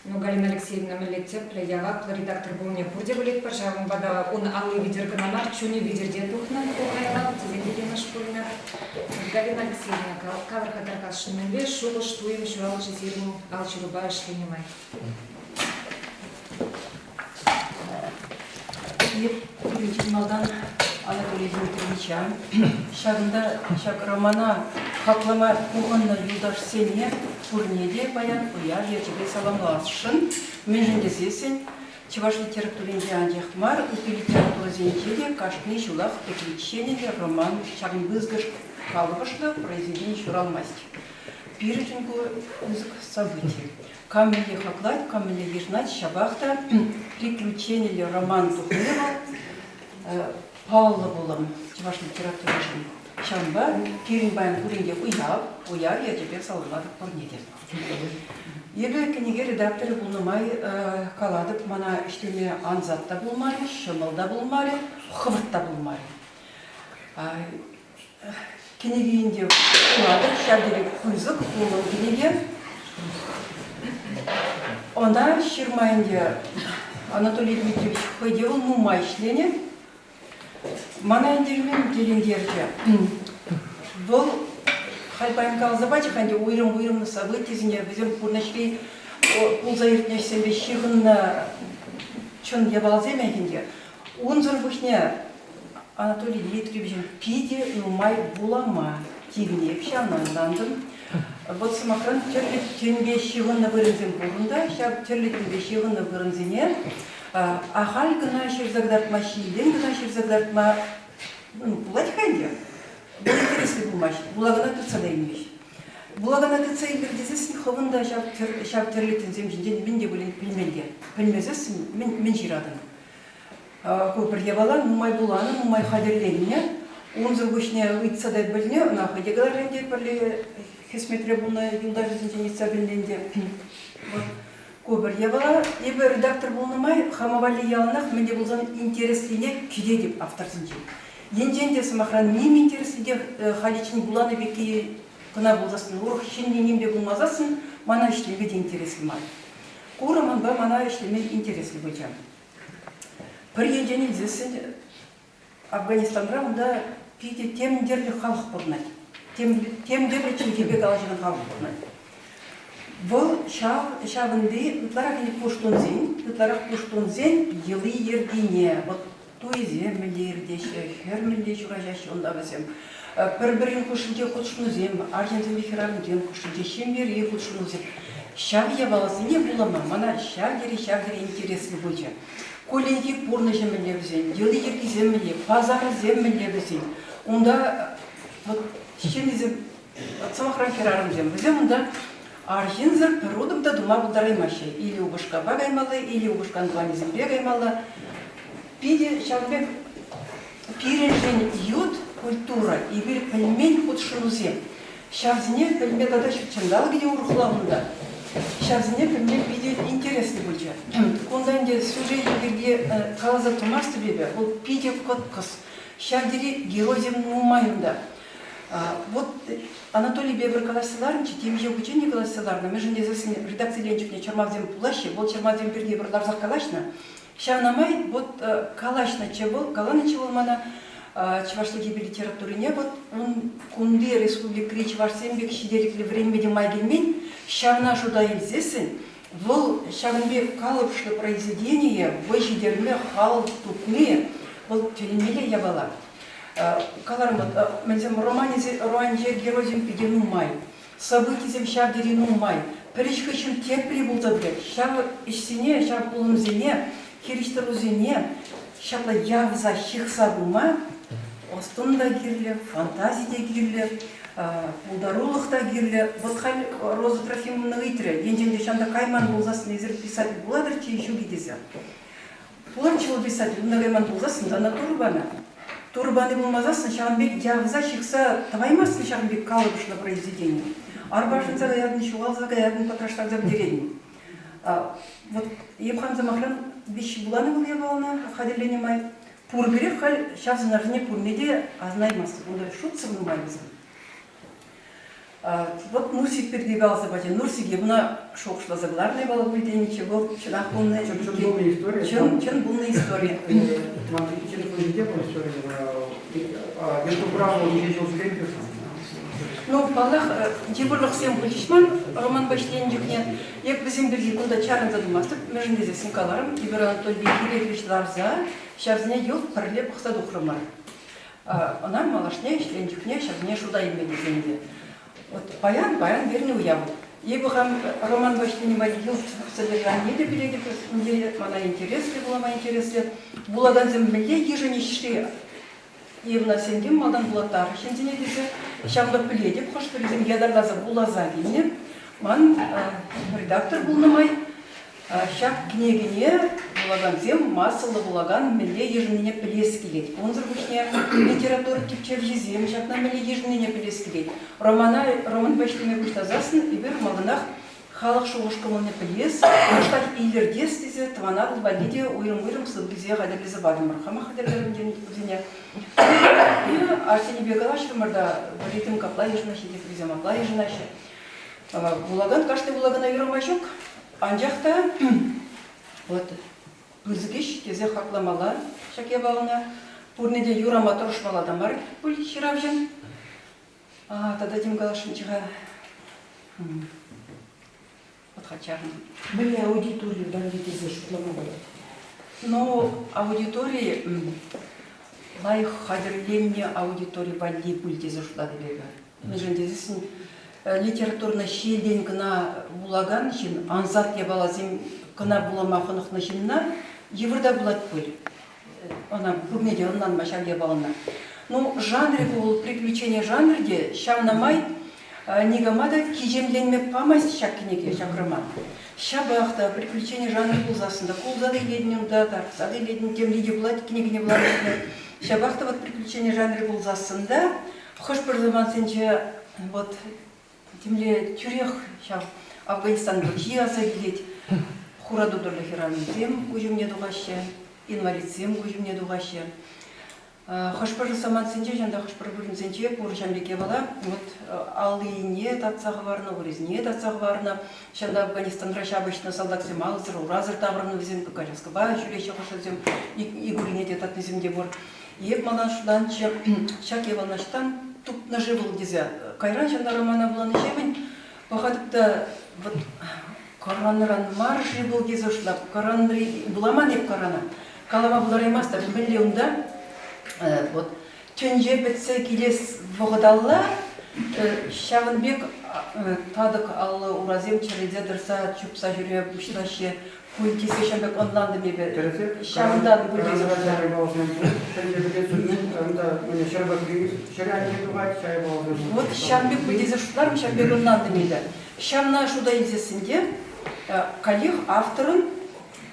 Ну, Галина Алексеевна мӗнле тӗплӗ, яваплӑ редактор пулнине пурте пӗлетпӗр, ҫавӑнпа та ун алли витӗр кӑна мар, чунӗ витӗр те тухнӑ ку хайлав, тесен те йӑнӑш пулмӗ. Галина Алексеевна, калӑр-ха тархасшӑн, мӗнле шухӑш-туйӑм ҫуралчӗ сирӗн алҫырупа ӗҫленӗ май? Эп малтан Анатолий Дмитриевича ҫакӑнта ҫак романа хаклама пухӑннӑ юлташсене пурне те паян уяв ячӗпе саламласшӑн. Мӗншӗн тесессӗн чӑваш литературинче анчах мар, ытти литературӑсенче те кашни ҫулах приключениллӗ роман ҫакӑн пысӑкӑш калӑпӑшлӑ произведени ҫуралмасть. Пирӗншӗн ку пысӑк событи. Кам мӗнле хаклать, кам мӗнле йышӑнать, ҫапах та приключениллӗ роман тухни вӑл паллӑ пулӑм чӑваш литературишӗн. Ҫавӑнпа пирӗн паян пурин те уяв, уяв ячӗпе саламлатӑп пурне те. Эпӗ кӗнеке редакторӗ пулнӑ май калатӑп, мана ӗҫлеме ансат та пулмарӗ, ҫӑмӑл та пулмарӗ, хӑвӑрт та пулмарӗ. Кӗнеки ӗнтӗ вулатӑп, ҫав тери пысӑк унӑн кӗнеке. Ӑна ҫырма ӗнтӗ Анатолий Дмитриевич хӑй те вӑл нумай ӗҫленӗ. Мана ӗнтӗ мӗн тӗлӗнтерчӗ? Вӑл халь паян каласа пачӗ-ха ӗнтӗ уйрӑм-уйрӑм событисене, вӗсем пурнӑҫри пулса иртнӗ ӗҫсемпе ҫыхӑннӑ чӑн япаласемех ӗнтӗ. Унсӑр пуҫне Анатолий Дмитриевичӑн питӗ нумай вулама тивнӗ. Эп ҫавна ӑнлантӑм. Вӑт, сӑмахран, тӗрлӗ тӗнпе ҫыхӑннӑ вырӑнсем пур унта. Ҫав тӗрлӗ тӗнпе ҫыхӑннӑ вырӑнсене ахаль кӑна ҫырса кӑтартма, ҫилтен кӑна ҫырса кӑтартма пулать-ха ӗнтӗ. Вӑл интереслӗ пулмасть, вулакана тытса та илмест. Вулакана тытса илтӗр тесессӗн хӑвӑн та ҫав тӗрлӗ тӗнсем ҫинчен мӗн те пулин пӗлмелле. Пӗлмесессӗн мӗн ҫыратӑн? Ку пӗр япала нумай вуланӑ, нумай хатӗрленнӗ. Унсӑр пуҫне ыйтса та пӗлнӗ, ӑна хӑй те каларӗ ӗнтӗ, пӗрле хӗсметре пулнӑ юлташӗсенчен ыйтса пӗлнӗ ӗнтӗ. Ку пӗр япала. Эпӗ редактор пулнӑ май хама валли яланах мӗн те пулсан интереслине кӗтетӗп авторсенчен. Енчен те, сӑмахран, ним интересли те халиччен вуланӑ пекки кӑна пулсассӑн, урӑх ҫӗнни ним те пулмасассӑн, мана ӗҫлеме те интереслӗ мар. Ку романпа мана ӗҫлеме интереслӗ пулчӗ. Пӗр енчен илсессӗн Афганистанра унта питӗ тем тӗрлӗ халӑх пурӑнать. Тем, тем тӗрлӗ чӗлхепе калаҫакан халӑх пурӑнать. Вӑл ҫав ҫавӑнти ытларах ӗнтӗ пуштунсен, ытларах пуштунсен йӑли-йӗркине, вот туйсем мӗнле иртеҫҫӗ, хӗр мӗнле ҫураҫаҫҫӗ унта вӗсем, пӗр-пӗрин хушшинче хутшӑнусем, арҫынсемпе хӗрарӑмсем хушшинче ҫемьери хутшӑнусем. Ҫав япаласене вулама мана ҫав тери, ҫав тери интереслӗ пулчӗ. Кулленхи пурнӑҫӗ мӗнле вӗсен, йӑли-йӗркисем мӗнле, пасарӗсем мӗнле вӗсен. Унта вот ҫыннисем, сӑмахран хӗрарӑмсем, вӗсем унта арҫынсӑр пӗр утӑм та тума пултараймаҫҫӗ. Или упӑшкапа каймалла, или упӑшкан тӑванӗсемпе каймалла. Питӗ ҫавӑн пек пирӗншӗн ют культура, эпир пӗлмен хутшӑнусем. Ҫавсене пӗлме тата ҫутҫанталӑкӗ те урӑхла унта. Ҫавсене пӗлме питӗ интереслӗ пулчӗ. Кунта ӗнтӗ сюжечӗ пирки каласа тӑмастӑп эпӗ, вӑл питӗ кӑткӑс. Ҫав тери геройсем нумай унта. Вот Анатолийпе пӗр калаҫса ларнӑччӗ, темиҫе хутчен те калаҫса ларнӑ. Мӗншӗн тесессӗн редакциленӗ чухне чӑрмавсем пулаҫҫӗ. Вӑл чӑрмавсем пирки пӗр ларсах калаҫнӑ. Ҫавна май вот калаҫнӑччӗ вӑл, каланӑччӗ вӑл мана чӑваш чӗлхипе литературине вот ун кунти республикӑри чӑвашсем пек ҫителӗклӗ вӗренме те май килмен. Ҫавна шута илсессӗн вӑл ҫакӑн пек калӑпӑшлӑ произведение вӑй ҫитерме хал тупни вӑл тӗлӗнмелле япала. Каларӑм вот, мӗнсем романӗнче геройсем питӗ нумай. Событисем ҫав тери нумай. Пӗр ӗҫ хыҫҫӑн тепри пулса пырать. Ҫав ӗҫсене, ҫав пулӑмсене, хирӗҫтӑрусене ҫапла явса, ҫыхса пыма ӑс-тӑн та кирлӗ, фантази те кирлӗ, пултарулӑх та кирлӗ. Вӑт халь Роза Трофимовна ыйтрӗ, енчен те ҫанта кайман пулсассӑн эсир писатель пулатӑрччӗ-и, ҫук-и тесе. Пулатчӗ вӑл писатель, унта кайман пулсассӑн та ӑна Турӑ панӑ. Турӑ пани пулмасассӑн ҫавӑн пек явса ҫыхса тӑваймастӑн ҫавӑн пек калӑпӑшлӑ произведени. Арпашӑнса каятӑн, ҫухалса каятӑн, пӑтраштарса пӗтеретӗн. Вот эп хам сӑмахран виҫ вуланӑ вӑл япалана хатӗрленӗ май. Пурпӗрех халь ҫав сӑнарсене пурне те асӑнаймастӑп. Унта шутсӑр нумай вӗсем. Вот Нурсик пирки каласа пачӗ. Нурсик ӑна шухӑшласа кӑларнӑ вӑл пуль тенӗччӗ. Вӑл чӑнах пулнӑ. Чӑн пулнӑ истори. Чӑн, чӑн пулнӑ истори. Ман телефонӗнче пур истори. Ютубра вӑл миҫе ҫул ҫӳрет Ну, паллах, йывӑрлӑхсем пулчӗҫ ман романпа ӗҫленӗ чухне. Эп вӗсем пирки кунта чарӑнса тӑмастӑп, мӗншӗн тесессӗн каларӑм, Иван Анатольевич хире-хирӗҫ ларса ҫавсене йӑлт пӗрле пӑхса тухрӑмӑр. Ӑна малашне ӗҫленӗ чухне ҫавсене шута илме тесен те. Вот паян, паян пирӗн уяв. Эпӗ хам романпа ӗҫленӗ май йӑлт содержание те пӗлетӗп, мана интереслӗ вулама интереслӗ. Вулакансем мӗнле йышӑнӗҫ-ши Ивановсем малтан вулаттар ҫынсене тесе ҫавна пӗлетӗп, хӑш-пӗрисем ятарласа вуласа килнӗ. Ман редактор пулнӑ май ҫак кӗнекене вулакансем массӑллӑ вулакан мӗнле йышӑннине пӗлес килет. Унсӑр пуҫне литература тӗпчевҫисем ҫакна мӗнле йышӑннине пӗлес килет. Романа романпа ӗҫлеме пуҫласассӑн эпир малтанах халӑх шухӑш-кӑмӑлне пӗлес, кӑштах илӗртес тесе Тӑван Атӑл валли те уйрӑм-уйрӑм ссылкисене хатӗрлесе патӑмӑр. Хамах хатӗрлерӗм вӗсене. Арсенипе калаҫрӑмӑр та, вӗрентӗм капла йышӑнаҫҫӗ, теприсем апла йышӑнаҫҫӗ. Вулакан кашни вулакана юрама ҫук. Анчах та вот пысӑк ӗҫ тесе хакламалла ҫак япалана. Пурне те юрама тӑрӑшмалла та мар пуль ҫыравҫӑн. Тата тем каласшӑнччӗ-ха. Вот чарнӑ. Мӗнле аудитори валли тесе шутлама пулать? Ну, аудитори лайӑх хатӗрленнӗ аудитори валли пуль тесе шутлатӑп эпӗ. Мӗншӗн тесессӗн литературӑна ҫиелтен кӑна вулакан ҫын, ансат япаласем кӑна вулама хӑнӑхнӑ ҫынна йывӑр та пулать пуль. Ӑна пурне те ӑнланма ҫав япалана. Ну, жанрӗ ку приключени жанрӗ те, ҫавна май никама та кичемленме памасть ҫак кӗнеке, ҫак роман. Ҫапах та приключени жанрӗ пулсассӑн та кулса та илетӗн унта, тарса та илетӗн, темле те пулать кӗнекене вуланӑ чухне. Ҫапах та вот приключени жанрӗ пулсассӑн та хӑш-пӗр романсенче вот темле тӳрех ҫав Афганистан вӑрҫи аса килет. Хура тутӑрлӑ хӗрарӑмсем куҫ умне тухаҫҫӗ, инвалидсем куҫ умне тухаҫҫӗ. Хӑш-пӗр самантсенче, ҫанта хӑш-пӗр вырӑнсенче пур ҫам пек япала вот аллине татса хӑварнӑ, урисене татса хӑварнӑ. Ҫанта Афганистанра ҫапӑҫнӑ салтаксем алсӑр, урасӑр таврӑннӑ вӗсем, коляскӑпа ҫӳреҫҫӗ хӑшӗсем, ик урине те татнисем те пур. Эп малтан шутланччӗ, ҫак япалаҫтан тупнӑ-ши вӑл тесе. Кайран ҫавна романа вуланӑҫемӗн пӑхатӑп та вот Коранран мар-ши вӑл тесе шутлап. Коранри вуламан эп Корана. Калама пултараймастӑп. Мӗнле унта вот тӗнче пӗтсе килес вӑхӑталла ҫавӑн пек татӑк аллӑ урасем чӗрӗлсе тӑрса чупса ҫӳре пуҫлаҫҫӗ. Пуль тесе ҫав пек ӑнлантӑм эпӗ. Ҫавӑнтан пуль тесе Вот ҫавӑн пек пуль тесе шутларӑм, ҫавӑн пек ӑнлантӑм эпӗ. Ҫавна шута илсессӗн те каллех авторӑн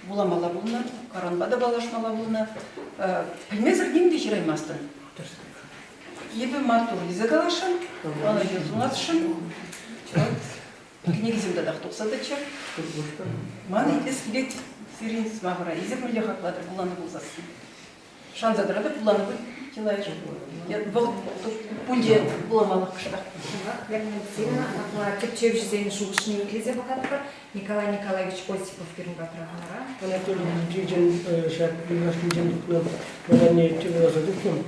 вуламалла пулнӑ, Коранпа та паллашмалла пулнӑ. Пӗлмесӗр ним те ҫыраймастӑн. Эпӗ маттур тесе каласшӑн, ӑнӑҫу сунасшӑн. Вот Кӗнекесем татах тухса тӑччӑр. Ман итлес килет сирӗн сӑмахӑра. Эсир мӗнле хаклатӑр вуланӑ пулсассӑн? Шанса тӑратӑп, вуланӑ пуль чылайӑшӗ. Вӑхӑт пулчӗ вуламалӑх кӑштах. Лена Алексеевна, апла тӗпчевҫӗсен шухӑшне итлесе пӑхатпӑр. Николай Николаевич Осипов пирӗн патра хӑнара. Анатолий Дмитриевичӑн ҫак юлашкинчен тухнӑ романне вуласа тухрӑм.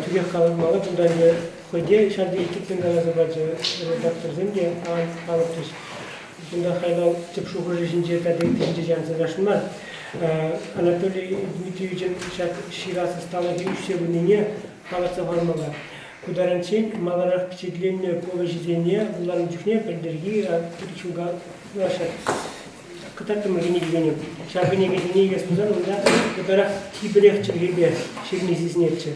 Тӳрех каламалла, кунта ӗнтӗ Хӑй те ҫав тери тӗплӗн каласа пачӗ, редакторсем те палӑртрӗҫ. Кунта хайлав тӗп шухӑшӗ ҫинче тата ытти ҫинче чарӑнса каласшӑн мар. Анатолий Дмитриевичӑн ҫак ҫырас ӑсталӑхӗ ӳссе пынине палӑртса хӑвармалла. Ку таранччен маларах пичетленнӗ повеҫӗсене вуланӑ чухне пӗлтӗрхи ҫулта ҫак кӑтартрӑмӑр кӗнекесене. Ҫав кӗнекесене илес пулсан унта ытларах типӗрех чӗлхепе ҫырни сисӗнетчӗ.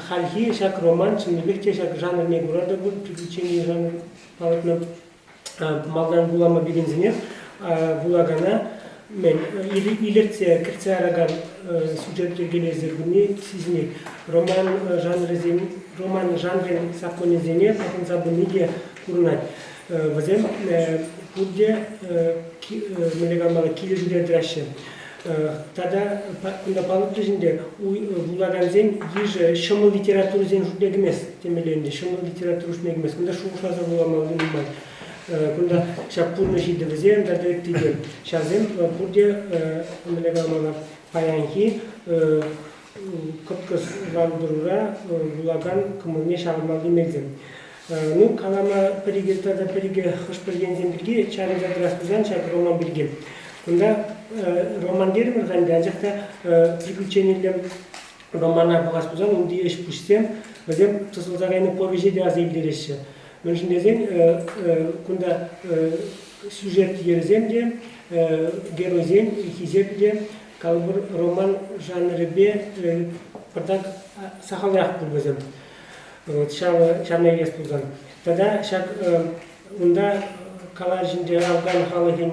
Хальхи ҫак роман чӑннипех те ҫак жанрне кура та пуль, приключени жанр палӑртнӑ. Малтан вулама пикенсенех вулакана. Мӗн илӗртсе кӗртсе яракан сюжет йӗркелесе пыни сисӗнет. Роман жанрӗсен роман жанрӗн саккунӗсене пӑхӑнса пыни те курӑнать. Вӗсем пурте мӗнле каламалла килӗшӳре тӑраҫҫӗ. Тата кунта палӑртрӗҫ ӗнтӗ, вулакансен йышӗ ҫӑмӑл литературӑсен шутне кӗмест темелле ӗнтӗ, ҫӑмӑл литература шутне кӗмест. Кунта шухӑшласа вуламалли нумай. Кунта ҫак пурнӑҫ ыйтӑвӗсем тата ытти те. Ҫавсем пурте мӗнле каламалла, паянхи кӑткӑс лару-тӑрура вулакан кӑмӑлне ҫавӑрмалли мелсем. Ну, калама пӗр-икӗ тата пӗр-икӗ хӑш-пӗр енсем пирки чарӑнса тӑрас пулсан ҫак роман пирки. Кунта роман терӗмӗр-ха ӗнтӗ, анчах та приключениллӗ романа пӑхас пулсан унти ӗҫ-пуҫсем вӗсем тӑсӑлса кайнӑ повеҫе те аса илтереҫҫӗ. Мӗншӗн тесен кунта сюжет йӗрӗсем те, геройсен хисепӗ те калӑпӑр роман жанрӗпе пӑртак сахалрах пуль вӗсем. Вот ҫавӑ ҫавна илес пулсан. Тата ҫак унта калаҫинче афган халӑхӗн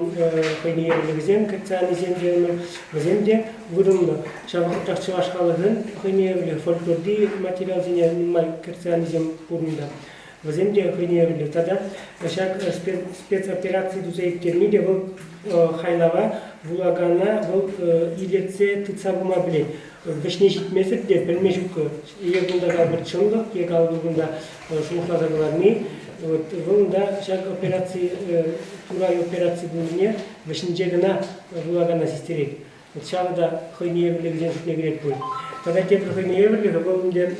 хӑйне евӗрлӗхӗсем, кӗтсе те, вӗсем те вырӑнлӑ. Ҫав вӑхӑтрах чӑваш халӑхӗн хӑйне евӗрлӗ фольклорти материалсене нумай кӗртсе анисем пур унта. Вӗсем те хӑйне евӗрлӗ. Тата ҫак спецопераци туса ирттерни те вӑл хайлава вулакана вӑл илӗртсе тытса пыма пӗлет. Вӗҫне ҫитмесӗр те пӗлме ҫук. Е кунта калӑпӑр чӑнлӑх, е калӑпӑр кунта шухӑшласа кӑларни. Вот вӑл унта ҫак операци, Турай операци пулнине вӗҫӗнче кӑна вулакана систерет. Вот ҫавӑ та хӑйне евӗрлӗхӗсен шутне кӗрет пуль. Тата тепӗр хӑйне евӗрлӗхӗ вӑл ӗнтӗ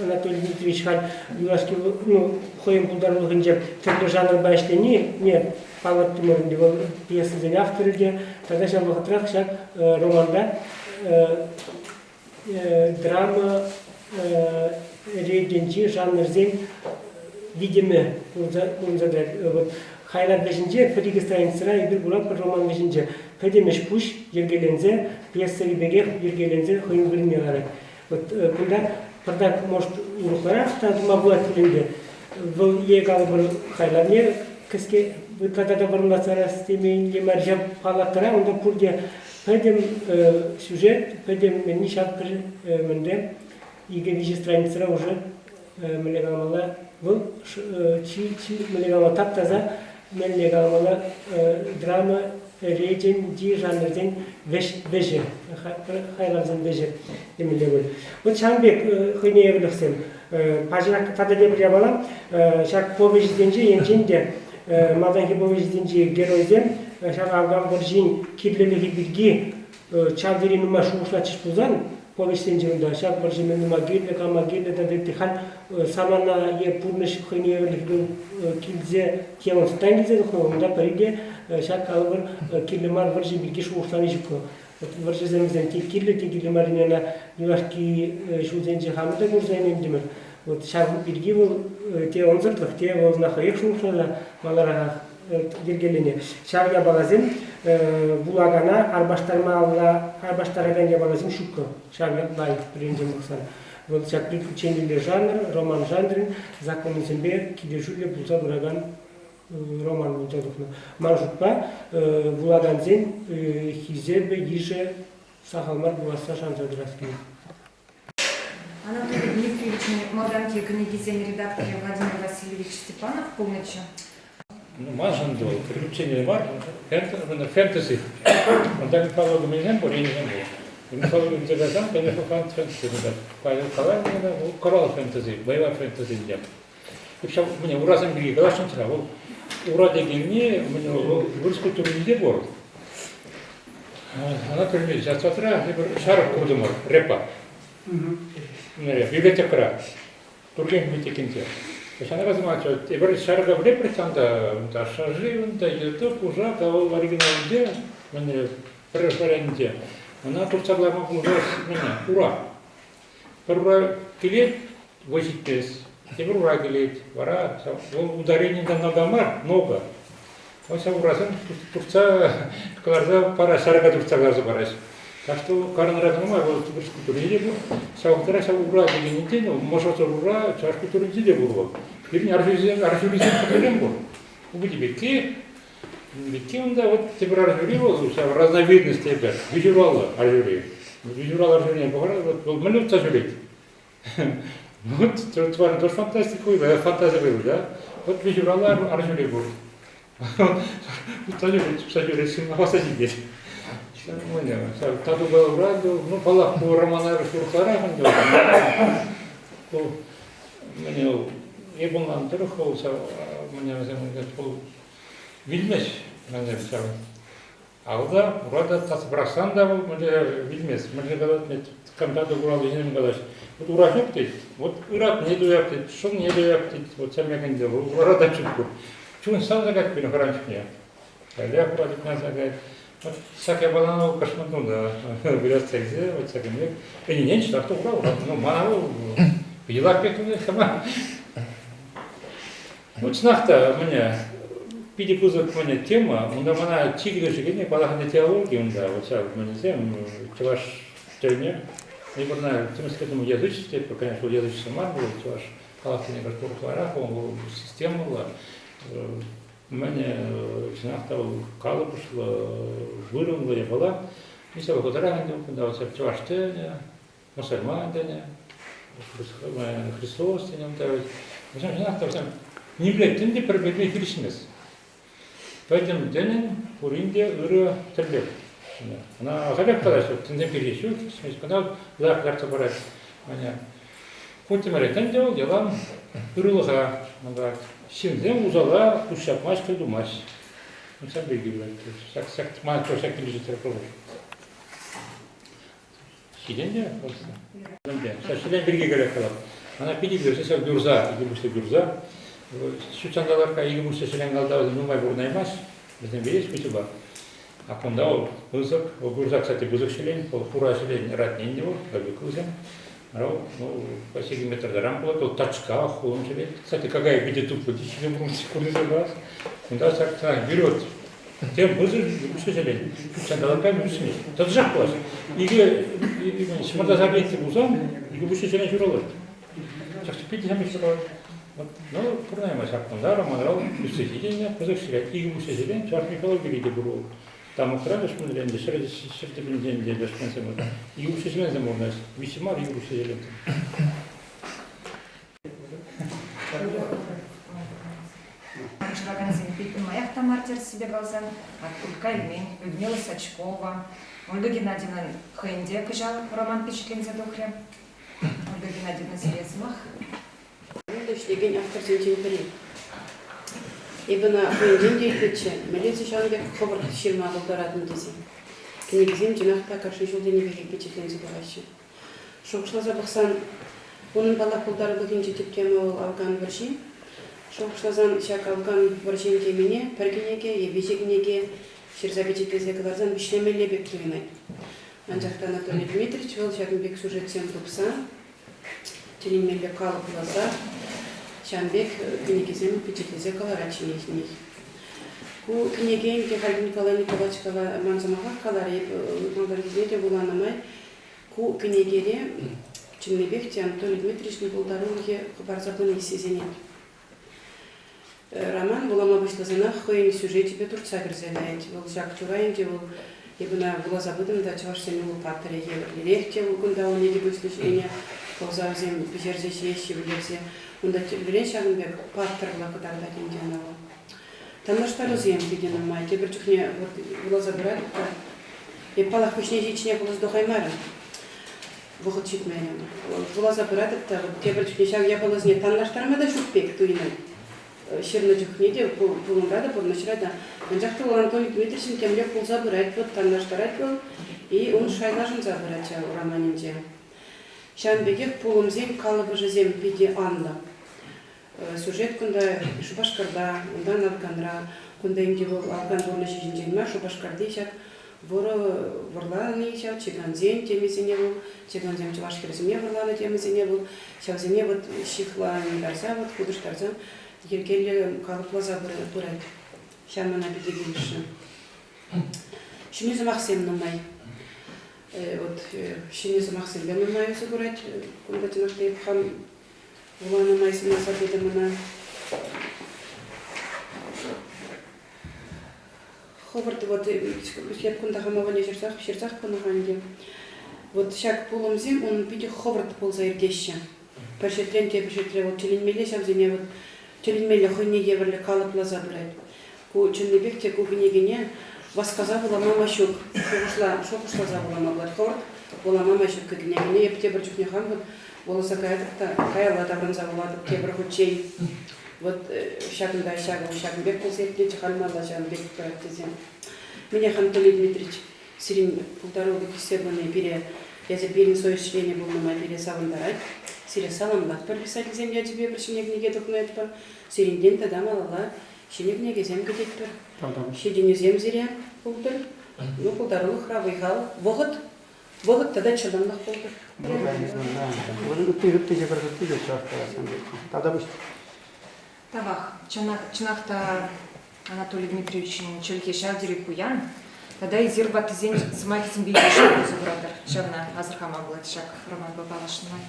Анатолий Дмитриевич халь юлашки ну, хӑйӗн пултарулӑхӗнче тӗрлӗ жанрпа ӗҫлени не палӑртрӑмӑр ӗнтӗ вӑл пьесӑсен авторӗ те тата ҫав вӑхӑтрах ҫак романта драма ретӗнчи жанрсен витӗмӗ курӑнса тӑрать. Вот хайлав вӗҫӗнче пӗр-икӗ страницӑра эпир куратпӑр роман вӗҫӗнче пӗтӗм ӗҫ-пуҫ йӗркеленсе пьесӑри пекех йӗркеленсе хӑйӗн вырӑнне ларать. Вот кунта пӑртак, может, урӑхларах та тума пулать пулин те, вӑл е калӑпӑр хайлавне кӗске ытла та вӑрӑмлатса темен мар ҫав палатӑра унта пурте пӗтӗм сюжет, пӗтӗм мӗнни ҫав пӗр мӗнре икӗ-виҫӗ страницӑра уже мӗнле каламалла, вӑл чи, чи мӗнле каламалла, тап-таса мӗнле каламалла, драма речӗнчи жанрсен вӗҫӗ, хайлавсен вӗҫӗ темелле пуль. Вот ҫавӑн пек хӑйне евӗрлӗхсем. Пачах тата тепӗр япала, ҫак повеҫсенче енчен те малтанхи повеҫсенчи геройсем ҫав Афган вӑрҫин кирлӗлӗхӗ пирки ҫав тери нумай шухӑшлатчӗҫ пулсан, повеҫсенче унта ҫак вӑрҫӑ мӗн тума кирлӗ, кама кирлӗ тата ытти халь самана е пурнӑҫ хӑйне евӗрлӗхпе килсе темӑн килсе тухнӑ, унта пӗри те ҫак калӑпӑр кирлӗ мар вӑрҫӑ пирки шухӑшлани ҫук. Вӑрҫӑсем вӗсем те кирлӗ, те кирлӗ маррине ӑна юлашки ҫулсенче хамӑр та курса ӗнентӗмӗр. Вот ҫав пирки вӑл те ӑнсӑртлӑх, те вӑл ӑна хӑех шухӑшласа маларах йӗркеленӗ. Ҫав япаласем вулакана арпаштармалла, арпаштаракан япаласем ҫуккӑ. Ҫав лайӑх пӗринчен пӑхсан. Вӑл ҫак приключениллӗ жанр, роман жанрӗн законӗсемпе килӗшӳллӗ пулса пыракан роман пулса тухнӑ. Ман шутпа, вулакансен хисепӗ, йышӗ сахал мар пуласса шанса тӑрас килет. Анатолий Дмитриевичӑн малтанхи кӗнекисен редакторӗ Владимир Васильевич Степанов пулнӑччӗ. Ну, маншӑн вӑл приключение мар, фэнтези. Унта мифологи мӗнсем пур, енӗсем пур. Мифологи илсе кайсан, конечно, фэнтези кунта. Павел Каланина, вӑл коралл фэнтези, боевая фэнтези ӗнтӗ. Ҫав мӗне урасем пирки каласшӑнччӗ-ха. Вӑл ура текенни мӗне вӑл вырӑс культуринче пур. Анатолий Ильич, Асфальтра эпир ҫарӑк куртӑмӑр, репа. Библиотекӑра, Турген библиотекинче. Ҫавна касӑмаччӗ, эпир ҫарӑка вӗрепрӗ ҫавӑнта, унта шаржи, унта йытӑ, пушак, а вӑл оригиналӗнче, мӗне, пӗрремӗш вариантӗнче, ӑна туртса кӑларма пулӑшас, мӗне, ура. Пӗр ура килет, вӑй ҫитмест. Тепӗр ура килет. Вара вӑл ударение нога мар, нога. Вот ҫав урасем туртса кӑларса параҫ, ҫарӑка туртса кӑларса параҫ. Так что карӑнра кӑна мар, вӑл чӑваш культурине те пур. Ҫав вӑхӑтра ҫав ура декенӗнчен, мӑшӑрсӑр ура чӑваш культуринче те пур вӑл. Пирӗн арҫурисем тӗрлӗрен пур. Упӑте пекки. Икки унта вот тепӗр арҫури вӑл, ҫав разновидность тепӗр, виҫураллӑ арҫури. Виҫураллӑ арҫурине пӑхар, вот вӑл мӗнле утса ҫӳрет? Вот тварь тоже фантастика, фантазия был, да? Вот виҫураллӑ арҫури пур. Утса ҫӳрет, чупса ҫӳрет, ҫынна паса ҫитет. Тату радио, ну, паллах, ку романа урӑхларах ӗнтӗ. Ку, мӗне, эп ӑнланнӑ тӑрӑх вӑл ҫав, мӗне вӗсем вӑл вилмест, мӗне ҫав. Алда, ура та тас пӑрахсан та вӑл мӗнле вилмест. Мӗнле калать, кам тату куралли ҫынсем калаҫ. Вот ура ҫук тет, вот ыратне туяп тет, шӑлне туяп тет, вот ҫамек ӗнтӗ, вӑл урара та ҫук пур. Чун сан кать пирӗн хӑран чухне. Каллех ура тытмаса каять. Вот ҫак япалана вӑл кӑшман тунӑ выляса илсе, вот ҫакӑн пек. Ӗненен чӑнах та ура, ура. Ну, мана вӑл йӑлах пек тунӑ хама. Ну, чӑнах та, мӗне, питӗ пысӑк мӗне тема. Унта мана чи килӗшекенни паллах ӗнтӗ теологи унта. Вот ҫав мӗнесем, чӑваш тӗлне. Эпир ӑна темскер язычество тетпӗр, конечно, вӑл язычество мар вӑл, чӑваш халӑх тӗнӗ кӑшт урӑхларах, вӑл системӑллӑ. Мӗне, чӑнах та вӑл калӑпӑшлӑ, вырӑнлӑ япала. Ҫав вӑхӑтрах ӗнтӗ кунта вот чӑваш тӗнӗ, мӑсӑльман тӗнӗ, Христос тӗнӗ унта вӗт. Вӗсем чӑнах та вӗсем нимле тӗн те пӗр-пӗрне хирӗҫмест. Пӗтӗм тӗнӗн пурин те ырӑ тӗллев. Ӑна ахалех калаҫҫӗ, тӗнсем пирки ҫук, кӑна лайӑх кӑтартса парать. Ку тӗмӗре тӗн те вӑл ялан ырӑлӑха мантарать. Ҫынсем усала пуҫҫапмасть, кӗл тумасть. Ҫав пирки ҫак ҫак ман ҫак килӗшӳ Ҫитен те просто. Ҫӗлен пирки калать калап. Ана питӗ килӗшет ҫав юрса, икӗ пуҫлӑ юрса. Ҫут ҫанталӑкра икӗ пуҫлӑ ҫӗлен калта вӗсем нумай пурӑнаймасть. Вӗсем вилеҫ пуҫӑпа. А кунта вӑл пысӑк, вӑл юрса, кстати, пысӑк ҫӗлен, вӑл хура ҫӗлен ратнин те вӑл, вӗсем. Вара ну, почти метр таран пулать, вӑл тачка, хулӑн ҫӗлен. Кстати, какая питӗ тутлӑ теҫҫӗ курнисем вас. Кунта ҫак берет Тем пысӑк укҫа ҫӗлен. Ҫанталӑкра ӳсмест. Тӑтӑшах пулать. Икӗ чӑмӑртаса петте пулсан, икӗ пуҫ ҫӗлен ҫуралать. Ҫак питӗ ҫамрӑк ҫуралать. Вот, ну, пурӑнаймасть ҫак кунта Романрал ӳссе ҫитӗннӗ, пысӑк ҫӗлен. Икӗ пуҫ ҫӗлен чӑваш мифологире те пур вӑл. Тамӑкра лешмӗнрен те, ҫӗр тӗпӗнчен те лешмӗнсем. Икӗ пуҫ ҫӗленсем пурӑнаҫҫӗ. Виҫҫӗ мар, икӗ пуҫ ҫӗленсем. Ҫыракансем пит нумаях та мар тӗрӗссипе каласан, Улька Эльмен, Людмила Сачкова, Ольга Геннадьевнан хӑйӗн те кӑҫал роман пичетленсе тухрӗ. Ольга Геннадьевна, сире сӑмах. Унта ӗҫлекен авторсенчен пӗри. Эпӗ ӑна хӑйӗнчен те ыйтнӑччӗ, мӗнле ҫавӑн пек хӑвӑрт ҫырма пултаратӑн тесе. Кӗнекисем чӑнах та кашни ҫул тенӗ пекех пичетленсе тухаҫҫӗ. Шухӑшласа пӑхсан, унӑн паллах пултарулӑхӗнчи тӗп тема вӑл Афган вӑрҫи. Шухӑшласан ҫак Афган вӑрҫин темине пӗр кӗнеке е виҫӗ кӗнеке ҫырса пичетлесе кӑларсан вӗҫлемелле пек туйӑнать. Анчах та Анатолий Дмитриевич вӑл ҫакӑн пек сюжетсем тупса, тӗлӗнмелле калӑпласа ҫавӑн пек кӗнекесем пичетлесе кӑларать ҫине-ҫинех. Ку кӗнеке ӗнтӗ халь Николай Николаевич ман сӑмахах каларӗ, эп малтанхисене те вуланӑ май Ку кӗнекере чӑннипех те Анатолий Дмитриевичӑн пултарулӑхӗ хӑпарса пыни сисӗнет. Роман вулама пуҫласанах хӑйӗн сюжечӗпе туртса кӗрсе каять. Вӑл ҫак чура ӗнтӗ вӑл эп ӑна вуласа пытӑм та чӑвашсен вӑл паттӑрӗ евӗрлӗрех те вӑл кунта ун икӗ пуҫлӑ ҫине пӑхса вӗсем пӗҫерсе ҫиеҫҫӗ вӗлерсе. Унта тӗрлӗрен ҫакӑн пек паттӑрла кӑтартать ӗнтӗ ӑна вӑл. Танлаштарусем питӗ нумай. Тепӗр чухне вот вуласа пыратӑп та Эп паллах пуҫне ҫиччӗне вуласа тухаймарӑм. Вӑхӑт ҫитмерӗ. Вуласа пыратӑп та вот тепӗр чухне ҫав япаласене танлаштарма та ҫук пек туйӑнать. Ҫырнӑ чухне те, пулӑмра та, пурнӑҫра та. Анчах та вӑл Анатолий Дмитриевичӑн темле пулса пырать, вот танлаштарать вӑл, и ун шайлашӑнса пырать ҫав романӗнче. Ҫавӑн пекех пулӑмсен калӑпӑшӗсем питӗ анлӑ. Сюжет кунта Шупашкарта, унтан Афганра. Кунта ӗнтӗ вӑл Афган пурнӑҫӗ ҫинчен мар, Шупашкарти ҫак вӑрӑ вӑрлани ҫав чикансен темисене вӑл, чикансем чӑваш хӗрӗсене вӑрланӑ темисене вӑл, ҫавсене вот ҫыхлантарса, вот хутӑштарса йӗркеллӗ калӑпласа пырать. Ҫав мана питӗ килӗшрӗ. Ҫӗнӗ сӑмахсем нумай. Вот ҫӗнӗ сӑмахсемпе нумай усӑ курать. Кунта чӑнах та эп хам Вуланӑ май сӑнаса пытӑм ӑна. Хӑвӑрт вот эп кунта хама валли ҫырсах, ҫырсах пынӑ-ха ӗнтӗ. Вот ҫак пулӑмсем унӑн питӗ хӑвӑрт пулса иртеҫҫӗ. Пӗр ҫӗртрен тепӗр ҫӗртре вот тӗлӗнмелле ҫавсене вот тӗлӗнмелле хӑйне евӗрлӗ калӑпласа пырать. Ку чӑннипех те ку кӗнекене васкаса вулама май ҫук. Шухӑшла, шухӑшласа вулама пулать. Хӑвӑрт вулама май ҫук ку кӗнекене. Эп тепӗр чухне хам вот вуласа каятӑп та каялла таврӑнса вулатӑп тепӗр хутчен. Вот ҫакӑнта ҫакӑ ҫакӑн пек пулса иртнӗччӗ, халь малла ҫавӑн пек пырать тесе. Мӗнех, Анатолий Дмитриевич, сирӗн пултарулӑх ӳссе пыни пире, эсир пирӗн совесть членӗ пулнӑ май пире савӑнтарать. Сире саламлатпӑр писательсем ячӗпе пӗр ҫӗнӗ кӗнеке тухнӑ ятпа. Сирӗнтен тата малалла ҫӗнӗ кӗнекесем кӗтетпӗр. Ҫитӗнӳсем сире пултӑр. Ну, пултарулӑхра вӑй-хал, вӑхӑт, вӑхӑт тата чӑтӑмлӑх пултӑр. Ытти ытти те пӗр ытти те чӑваш каласам Тата пуҫ. Тавах. Чӑнах, чӑнах та Анатолий Дмитриевичӑн чӗлхи ҫав тери пуян. Тата эсир ваттисен сӑмахӗсемпе йышӑн усӑ куратӑр. Ҫавна асӑрхама пулать ҫак романпа паллашнӑ май.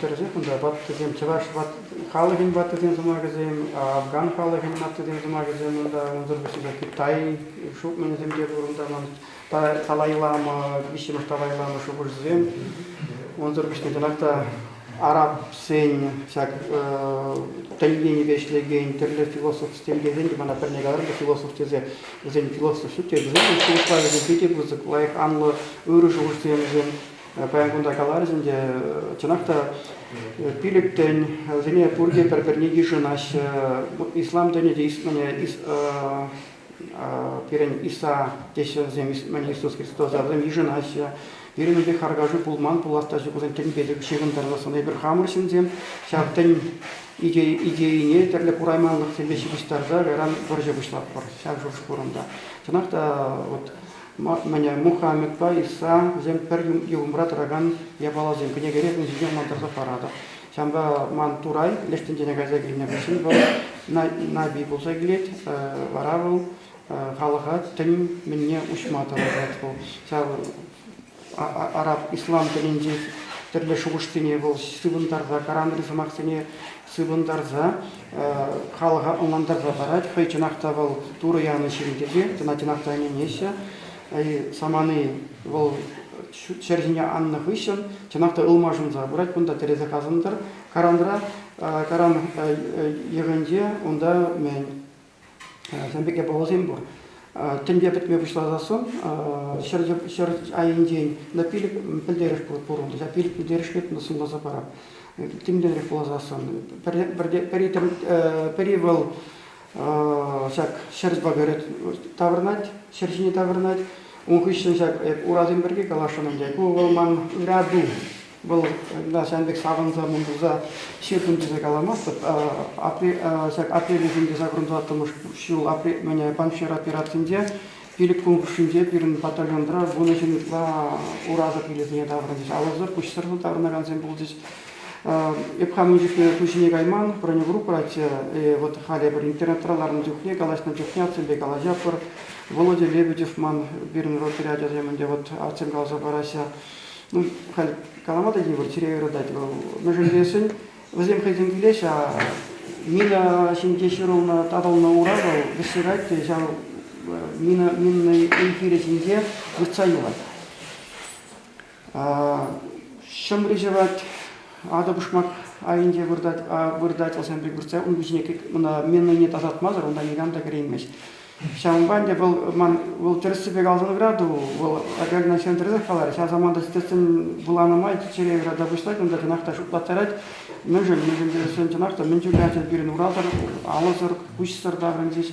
Тӗрӗсех унта ваттисем, чӑваш халӑхӗн ваттисен сӑмахӗсем, афган халӑхӗн ваттисен сӑмахӗсем унта, унсӑр пуҫне Китай шутманӗсем те пур унта ман Талай-лама, виҫҫӗмӗш Талай-лама шухӑшӗсем. Унсӑр пуҫне чӑнах та арабсен ҫак тӗн енӗпе ӗҫлекен тӗрлӗ философсем тесен те мана пӗрне каларӑм та философ тесе вӗсен философ ҫук те вӗсен шухӑшлавӗсем питӗ пысӑк, лайӑх анлӑ ырӑ шухӑшсем вӗсем паян кунта каларӗҫ ӗнтӗ. Чӑнах та пилӗк тӗн, вӗсене пурте пӗр-пӗрне йышӑнаҫҫӗ. Ислам тӗнӗ те пирӗн Иса теҫҫӗ вӗсем, Иисус Христоса, вӗсем йышӑнаҫҫӗ. Пирӗн ун пек харкашу пулман пулас та ҫук, вӗсем тӗнпе те ҫыхӑнтарсассӑн эпир хамӑр ҫынсем ҫав тӗн идейине тӗрлӗ курайманлӑхсемпе ҫыпӑҫтарса кайран вӑрҫӑ пуҫлатпӑр. Ҫав шухӑш пур унта. Чӑнах та вот мӗне Мухаммедпа Иса вӗсем пӗр юхӑмра тӑракан япаласем. Кӗнекере кун ҫинчен ӑнлантарса паратӑп. Ҫавӑнпа ман Турай леш тӗнчене кайса килнӗ хыҫҫӑн вӑл Наби пулса килет, вара вӑл халӑха тӗн мӗнне уҫма тӑрӑшать вӑл. Ҫав араб ислам тӗнӗнчи тӗрлӗ шухӑшсене вӑл сыпӑнтарса, Коранри сӑмахсене сыпӑнтарса халӑха ӑнлантарса парать. Хӑй чӑнах та вӑл Турӑ янӑ ҫын тесе, ӑна чӑнах та ӗненеҫҫӗ. Самани вӑл ҫӗр ҫине аннӑ хыҫҫӑн чӑнах та ылмашӑнса пырать. Кунта тӗрӗсех асӑнтӑр. Каранра, Каран йӑхӗнче унта мӗн ҫавӑн пек япаласем пур. Тӗнче пӗтме пуҫласассӑн ҫӗр айӗнчен на пилӗк пӗлтерӗш пур унта. Ҫав пилӗк пӗлтерӗшне сӑнласа парап. Тимлӗрех пуласассӑн. Пӗри вӑл ҫак ҫӗр вӑкӑрӗ таврӑнать, ҫӗр ҫине таврӑнать. Ун хыҫҫӑн ҫак урасем пирки каласшӑн ӗнтӗ. Ку вӑл ман ырату. Вӑл ҫавӑн пек савӑнса мӗн туса ҫыртӑм тесе каламастӑп. Ҫак апрель уйӑхӗнче 84-мӗш ҫул Паншер операцинче пилӗк кун хушшинче пирӗн батальонра вунӑ ҫын ытла урасӑр килӗсене таврӑнчӗҫ. Алӑсӑр, куҫсӑр таврӑнакансем пулчӗҫ. Эп хам ун чухне ту ҫине кайман, бронегруппӑраччӗ. Вот халӗ эпир интернетра ларнӑ чухне, калаҫнӑ чухне атьсемпе калаҫатпӑр. Володя Лебедев ман пирӗн ротӑри ачасем ӗнтӗ вот атьсем каласа параҫҫӗ. Ну, халь калама та йывӑр, чире юратать вӑл. Мӗншӗн тесен вӗсем хӑйсем килеҫҫӗ, а мина ҫинче ҫурӑлнӑ, татӑлнӑ ура вӑл вӗҫсе каять те ҫав мина, минный эфирӗ ҫинче выртса юлать. Ҫӑмри ҫӑвать, атӑ-пушмак айӗнче выртать, выртать вӑл ҫавӑн пек выртса ун ҫине минӑне тасатмасӑр унта никам та кӗреймест. Ҫавӑнпа ӗнтӗ вӑл ман вӑл тӗрӗссипе каласан ырату, вӑл Галина ҫын тӗрӗсех каларӗ. Ҫав саманта ҫитессӗн вуланӑ май чӗре ырата пуҫлать, унта чӑнах та шутлаттарать. Мӗншӗн, мӗншӗн тесен чӑнах та мӗн чухлӗ ача пирӗн урасӑр, алӑсӑр, куҫсӑр таврӑнчӗҫ.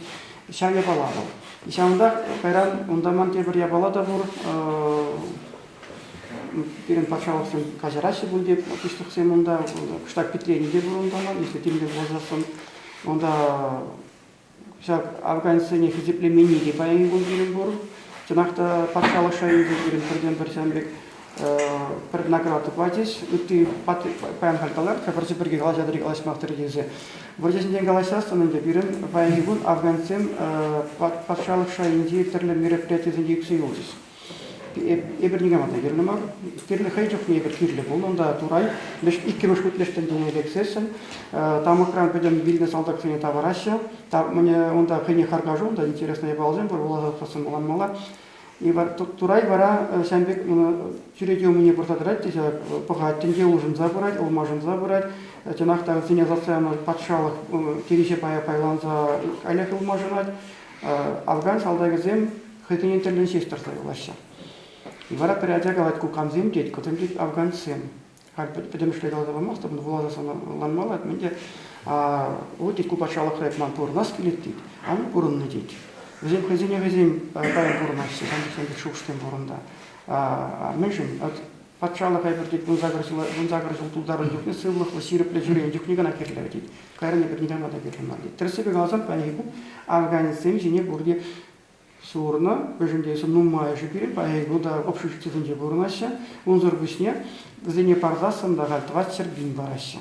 Ҫав япала вӑл. Ҫавӑнтах кайран унта ман тепӗр япала та пур. Пирӗн патшалӑхсем каҫараҫҫӗ пуль те пуҫлӑхсем унта, кӑштах питлени те пур унта ман, если тимлӗ пулсассӑн. Унта ҫак афганецсене хисеплеменни те паянхи кун пирӗн пур. Чӑнах та патшалӑх шайӗнче пирӗн пӗртен-пӗр ҫавӑн пек пӗр награда пачӗҫ. Ытти паян халь калар-ха, вӑрҫӑ пирки калаҫатӑр-и, калаҫмастӑр тесе. Вӑрҫӑ ҫинчен калаҫсассӑн ӗнтӗ пирӗн паянхи кун афганецсем патшалӑх шайӗнчи тӗрлӗ мероприятисенче ӳксе юлчӗҫ. Эпир никама та кирлӗ мар. Кирлӗ хӑй чухне эпир кирлӗ пулнӑ. Унта Турай иккӗмӗш хут леш тӗнчене лексессӗн тамӑкран пӗтӗм вилнӗ салтаксене тавӑраҫҫӗ. Унта хӑйне харкашу, унта интересные япаласем пур, вуласа тухсассӑн ӑнланмалла. Турай вара ҫавӑн пек чӳрече умне пырса тӑрать те пӑхать, тӗнче улшӑнса пырать, ылмашӑнса пырать. Чӑнах та вӗсене ӑсатса янӑ патшалӑх темиҫе пая пайланса каллех ылмашӑнать. Афган салтакӗсем хӑйсене тӗллӗн ҫеҫ тӑрса юлаҫҫӗ. Вара пӗр ача калать, ку камсем тет, кусем тет афганцсем. Халь пӗтӗмӗшле каласа памастӑп, вуласа ӑнланмалла, мӗн те вот тет, ку патшалӑхра эп ман пурӑнас килет тет, а ну пурӑннӑ тет. Вӗсем хӑйсене хӑйсем паян пурӑнаҫҫӗ, ҫамрӑксем пек шухӑшсем пур унта. Мӗншӗн? Патшалӑх эпир тет 18 ҫул тултарнӑ чухне сывлӑхлӑ, ҫирӗплӗ ҫӳренӗ чухне кӑна кирлӗ тет. Кайран эпир никама та кирлӗ мар тет. Тӗрӗссипе каласан, паянхи кун афганецсем ҫине пурте сурнӑ, мӗншӗн тесен нумайӑшӗ пирӗн паянхи кун та общежитисенче пурӑнаҫҫӗ. Унсӑр пуҫне вӗсене парсассӑн та халь 400 пин параҫҫӗ.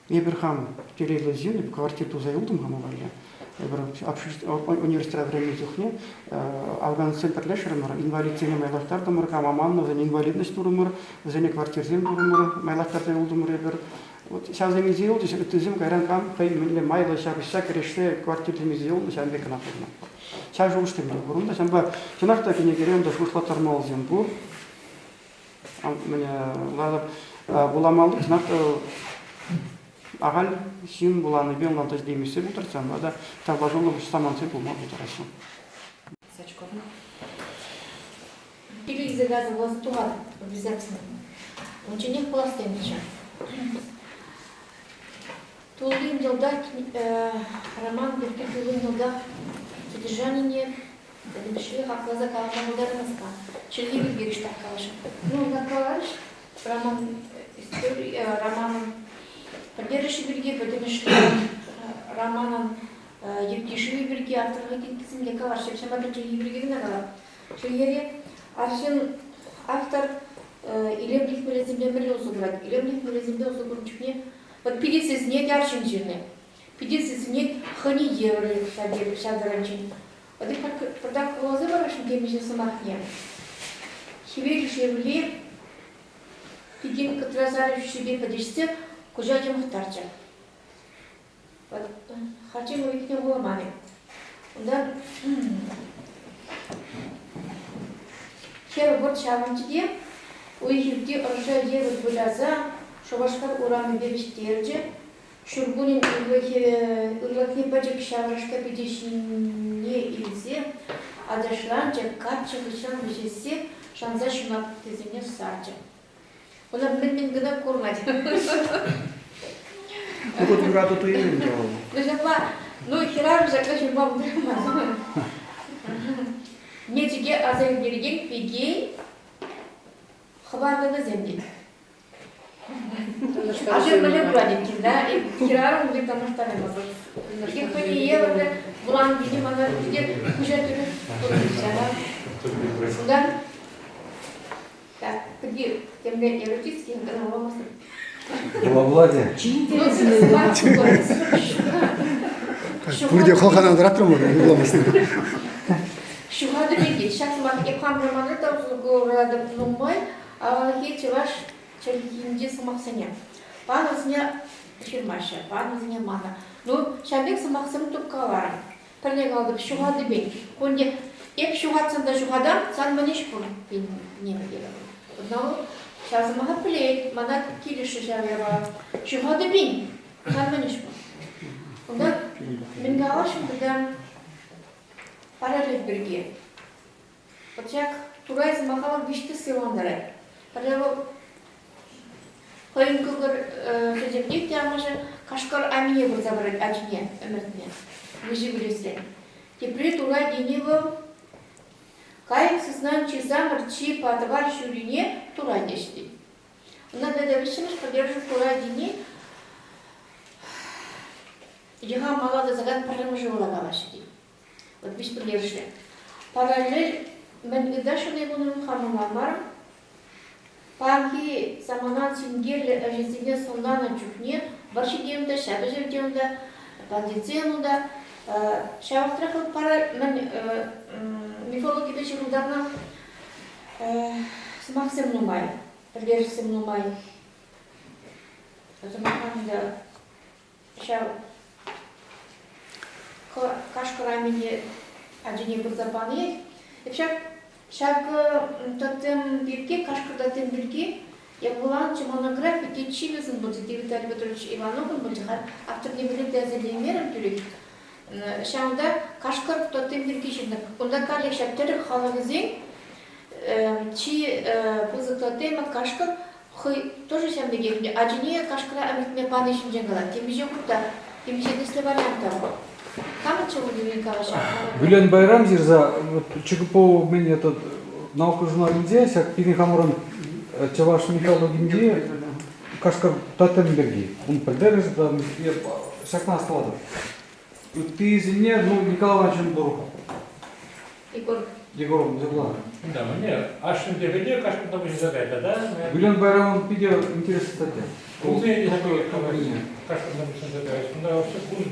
Эпир хам телейлӗ ҫын, эп квартира туса юлтӑм хама валли. Эпир университетра вӗреннӗ чухне афганецсем пӗрлешрӗмӗр, инвалидсене майлаштартӑмӑр, кам аманнӑ, вӗсене инвалидность турӑмӑр, вӗсене квартирсем турӑмӑр, майлаштарса юлтӑмӑр эпир. Вот ҫавсем илсе юлчӗҫ, ыттисем кайран кам хӑй мӗнле майлӑ ҫапӑҫса кӗрешсе квартирсем илсе юлнӑ, ҫавӑн пек кӑна пурӑнатпӑр. Ҫав шухӑшсем те пур унта. Ҫавӑнпа чӑнах та кӗнекере унта шухӑшлаттармаллисем пур. Вуламалли чӑнах та ахаль ҫын вуланипе ӑнланса ҫитеймессе пултарать, ҫавӑнпа та тавлашуллӑ самантсем пулма пултараҫҫӗ. Сачковна. Киле газы вуласа тухатӑп обязательно. Унчченех пулас тенӗччӗ. Туллин йӑлтах роман пирки туллин йӑлтах содержанине пӗтӗмӗшле хакласа калама пултараймастпа. Чӗлхе пирки ӑҫта калаҫӑп. Ну, каларӗҫ, роман истори, романӑн пӗлтерӗшӗ пирки, пӗтӗмӗшле романӑн йӗрки-шывӗ пирки авторла килтисем те калаҫҫӗ. Ҫавӑнпа та чӗлхе пирки кӑна калап. Чӗлхере арҫын автор илемлӗх мелӗсемпе мӗнле усӑ курать? Илемлӗх мелӗсемпе усӑ курнӑ чухне вот питӗ сисӗнет арҫын ҫырни. Питӗ сисӗнет хӑйне евӗрлӗх ҫав таранччен. Вот пӑртак вуласа парасшӑн темиҫе сӑмахне. Хӗвел шевли пикен кӑтра сарӑ ҫӳҫӗпе пӗтӗҫсе куҫа йӑмӑхтарчӗ. Хачи уйӑхне вуламан-и? Унтан хӗр вӑрт ҫаврӑнчӗ те уй-хирти ӑрша евӗр выляса Шупашкар урамӗпе вӗҫтерчӗ. Ҫуркуннен ырлӑхне пӗчӗк ҫаврашка пичӗ ҫине илсе ачашланчӗ, каччӑ хыҫҫӑн вӗҫессе шанса ҫунаттисене сарчӗ. Ӑна мӗн-мӗн кӑна курмать. Ну, тут юрату туйӑмӗ ӗнтӗ вӑл. Ну, ҫапла, ну, хӗрарӑм ҫакна ҫырма пултарайман. Мечӗке аса илтерекен пикен хӑпартӑвӗсем тет. Арҫын мӗнле пулать иккен, да? Хӗрарӑм пек танлаштараймасӑр. Хӑйне евӗрлӗ вуланӑ пирки мана питӗ куҫа тӳрех курӑнчӗ. Унтан Так, пирки темле эротический кӑна вуламастӑп. Вула Пурте хӑлхана тӑратрӑмӑр, вуламастӑн. Ҫухату пирки ҫак сӑмах эп хам романра та усӑ куратӑп нумай, авалхи чӑваш чӗлхинчи сӑмахсене. Пан вӗсене ҫырмаҫҫӗ, пан вӗсене манӑ. Ну, ҫав пек сӑмахсем тупкаларӑм. Пӗрне калатӑп, ҫухату пек. Кунте эп ҫухатсан та ҫухатам, сан мӗн ӗҫ пур тенӗ терӗ. Одного ҫав сӑмаха пӗлет, мана килӗшрӗ ҫав япала. Ҫухату пин, сан мӗн ӗҫ пур. Унта мӗн каласшӑн тата параллель пирки. Вот ҫак Турай сӑмаха вӑл виҫ тӗслӗ ӑнлантарать. Пӗрре вӑл хӑйӗн кӑкӑр чечекне те амӑшӗ кашкӑр амине пырса парать ачине ӗмӗртме, выҫӑ вилесрен. Тепре Турай тени вӑл кайӑк сыснан чи самӑр, чи патвар ҫурине Турай теҫҫӗ тет. Ӑна тата виҫҫӗмӗш пӗлтерӗшӗ Турай тени йӑха мала тӑсакан пӗрремӗш ывӑла калаҫҫӗ тет. Вот виҫ пӗлтерӗшлӗ. Параллель мӗн ыйтасшӑн эп унӑн хамӑна мар. Паянхи саманан синкерлӗ ӗҫӗсене сӑнланӑ чухне вӑрҫӑ тем те, ҫапӑҫӑв тем те, бандитсем унта. Ҫав вӑхӑтрах вӑл пара мӗн мифологипе ҫыхӑнтарнӑ. Сӑмахсем нумай, пӗлтерӗшсем нумай. Сӑмахран та ҫав кашкӑр амине ачине пырса паниех. Ҫак ҫакӑ тотем пирки, кашкӑр тотем пирки я вуланччӗ монографи Теччилӗсен пулчӗ, Виталий Петрович Ивановӑн пулчӗ, халь авторне пӗлет аса илеймерӗм тӳрех. Ҫавӑнта кашкӑр тотем пирки ҫырнӑ. Кунта каллех ҫак тӗрӗк халӑхӗсен чи пысӑк тотемӗ кашкӑр хӑй тоже ҫавӑн пекех ачине кашкӑра ӗмӗртме пани ҫинчен калать. Темиҫе хут та, темиҫе тӗслӗ вариант та пур. Камӑнччӗ ун пирки калаҫа? Гүлен Байрам ҫырса вот ЧГПУ мӗн этот наука журналӗнче ҫак пирӗн хамӑрӑн чӑваш мифологинчи кашкӑр тотем пирки. Ун пӗлтерӗшӗ там ҫакна астӑватӑп. Ыттисене, ну, Николай Ивановичӑн пур. Егор. Егор Зерла. Да, мне ашшӗн тепӗте кашкӑр та пуҫӑнса кайта, да? Гүлен Байрамовӑн питӗ интереслӗ статья. Кашкӑр та пуҫӑнса кайать. Кунта вообще кун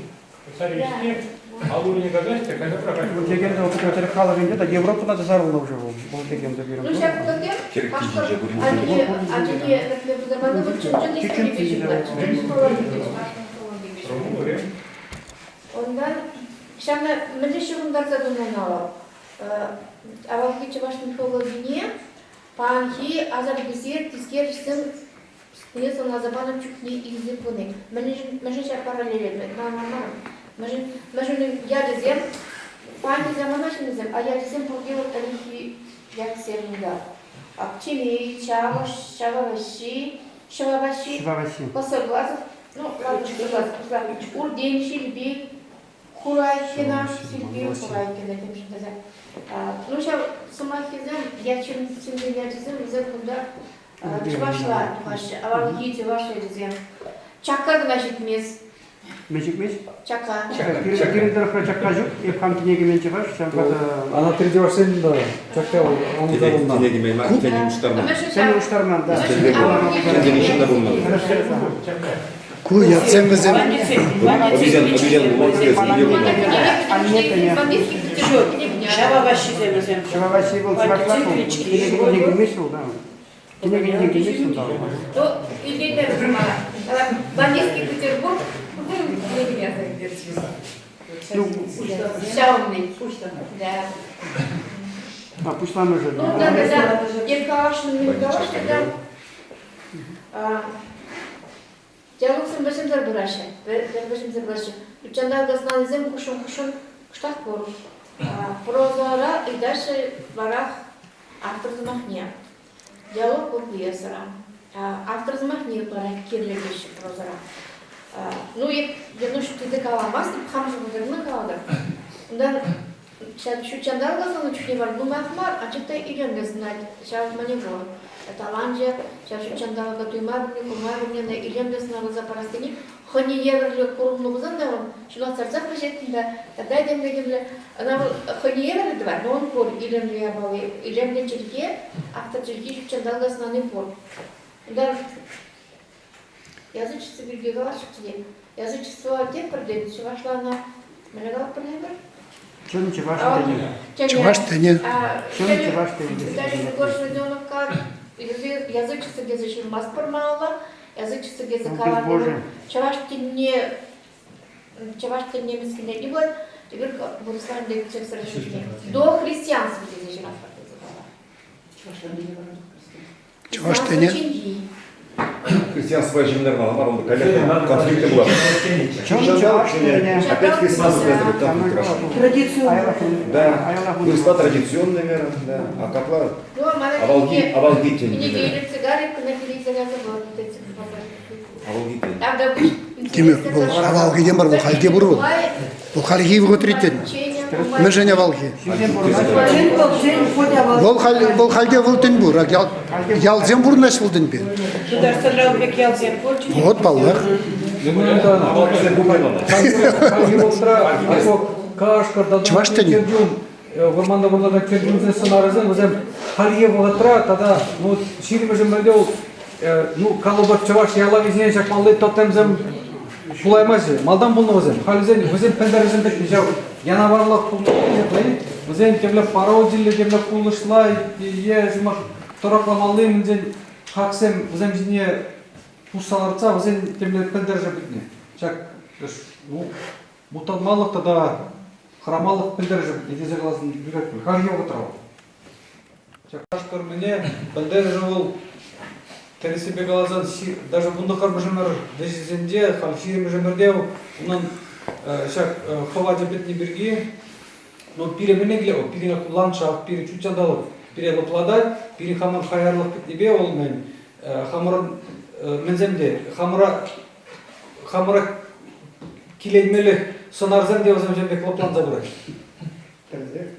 царевичне аллурине касаҫ те кайса пӑрахать. Вӑл легенда вӑл тӗрӗк халӑхӗнче та Европӑна та сарӑлнӑ уже вӑл. Вӑл легенда пирӗн. Ну ҫак тотем кашкӑр ачине ачине ӗмӗртме пырса панӑ вӑл чӑн-чӑн историпе ҫыхӑнать. Чӑн-чӑн мифологипе чӑваш мифологипе. Унтан ҫавна мӗнле ҫыхӑнтарса тунӑ ӑна вӑл? Авалхи чӑваш мифологине паянхи асар-писер тискер ӗҫсем сӑнласа панӑ чухне илсе пыни. Мӗншӗн ҫак параллеле мар? Мӗншӗн мӗншӗн ячӗсем паянхи самана ҫыннисем, а ячӗсем пурте вот ӗлӗкхи ятсем унта. Акчемей, Чавӑш, Ҫававаҫҫи, Ҫӑваваҫҫи, Косоглазов, ну, ладно, Косоглазов, Урден, Ҫилпи, Хурайкина, Сильпи Хурайкина темшӗн тесе. Ну, ҫав сӑмахӗсем, ячӗсем, ячӗсем вӗсем кунта чӑвашла тухаҫҫӗ, авалхи чӑваш ячӗсем. Чакка кӑна ҫитмест. Мӗн ҫитмест? Чакка. Пирӗн тӑрӑхра чакка ҫук. Эп хам кӗнекемен чӑваш, ҫавӑнпа та... Анатри чӑвашсен та чакка Кӗнекемен мар, тӗне улӑштарман. Тӗне улӑштарман, да. Тӗне ҫынна пулман. Ку ятсем вӗсем... Обезьян, обезьян Ҫававаҫҫисем вӗсем. Ҫававаҫҫи вӑл чӑвашла вӑл. Кӗнекене килмест вӑл, да. Кӗнекене килмест вӑл, да. Ну, Бандитский Петербург. Ҫавӑнни. Да. А, пуҫламӑшӗ. Ну, да, да. Еркалашнӑ, Еркалашнӑ, да. Диалогсем вӗҫӗмсӗр пыраҫҫӗ, вӗҫӗмсӗр пыраҫҫӗ. Ҫутҫанталӑк ӑсланисем хушшӑн-хушшӑн кӑштах пур. Прозӑра ыйтаҫҫӗ варах автор сӑмахне. Диалог пур пьесӑра. Автор сӑмахне ытларах кирлӗ теҫҫӗ прозӑра. Ну, эп Януш тесе каламастӑп, хам шухӑшӑмна калатӑп. Унтан Ҫак ҫутҫанталӑк асӑннӑ чухне вара нумаях мар, анчах та илемлӗ сӑнать ҫав мӗне пур. Таланчӗ ҫав ҫутҫанталӑка туйма пӗлни, курма пӗлни, илемлӗ сӑнарласа парас тени хӑйне евӗрлӗ курӑмлӑ пулсан та вӑл ҫунат сарсах вӗҫет кунта тата темле-темле. Ӑна вӑл хӑйне евӗрлӗ тӑвать, но он пур илемлӗ япали, илемлӗ чӗлхе, автор чӗлхи ҫутҫанталӑка сӑнани пур. Унта язычество пирки калаҫҫӗ те. Язычество тепӗр те чӑвашланӑ мӗнле калатпӑр эпир? Чӑн чӑваш тӗнӗ. Чӑваш тӗнӗ. Чӑн чӑваш тӗнӗ. Виталий Егорович Родионовка язычество тесе ҫырмастпӑр малалла. Язычество тесе каланӑ. Чӑваш тӗнне чӑваш тӗнне мӗскӗнлетни пулать. Эпир вырӑсла ӗнтӗ До христианства тесе ҫыратпӑр тесе калать. Чӑваш тӗнӗ. Христианство ҫыннар мар, он конфликты была. Чӑваш тӗнӗ. Опять христианство конфликт Да, выросла традиционная вера, да, а капла авалги, авалги тӗн. Авалги тӗн. Тимӗр, вӑл авалхи те мар, вӑл хальте пур вӑл. Вӑл хальхи вӑхӑтри тӗн. Мӗншӗн авалхи? Вӑл халь, вӑл хальте вӑл тӗн пур. Ял, ялсем пурӑнаҫ вӑл тӗнпе. Тутарстанра ун пек ялсем пур. Вот, паллах. Чӑваш тӗнӗ. Вӑрманда пурӑнакан чӗрчунсен сӑнарӗсем вӗсем хальхи вӑхӑтра тата ну ҫирӗмӗш ӗмӗрте вӑл ну калӑпӑр чӑваш ялавӗсене ҫакмалли тотемсем пулаймаҫҫӗ. Малтан пулнӑ вӗсем. Халь вӗсем вӗсем пӗлтерӗшӗн пӗтнӗ ҫав янаварлӑх пулнӑ. Вӗсен темле пародиллӗ, темле кулӑшла е сӑмах тӑрӑхламалли мӗнсен хаксем вӗсем ҫине пусса лартса вӗсен темле пӗлтерӗшӗ пӗтнӗ. Ҫак ну, мухтанмалӑх тата хӑрамалӑх пӗлтерӗшӗ пӗтнӗ тесе каласан юрать пуль. Хальхи вӑхӑтра вӑл. Ҫак кашкӑр мӗне пӗлтерӗшӗ вӑл тӗрӗссипе каласан даже вунтӑххӑрмӗш ӗмӗр вӗҫӗсенче, халь ҫирӗммӗш ӗмӗрте унӑн ҫак хӑвачӗ пӗтнӗ пирки ну, пире мӗне киле вӑл? Пире ландшафт, пире ҫутҫанталӑк пире лӑплатать, пире хамӑр хаярлӑх пӗтнипе вӑл мӗн хамӑрӑн мӗнсем те хамӑра хамӑра киленмелӗх сӑнарсем те вӗсем ҫав пек лӑпланса пыраҫҫӗ.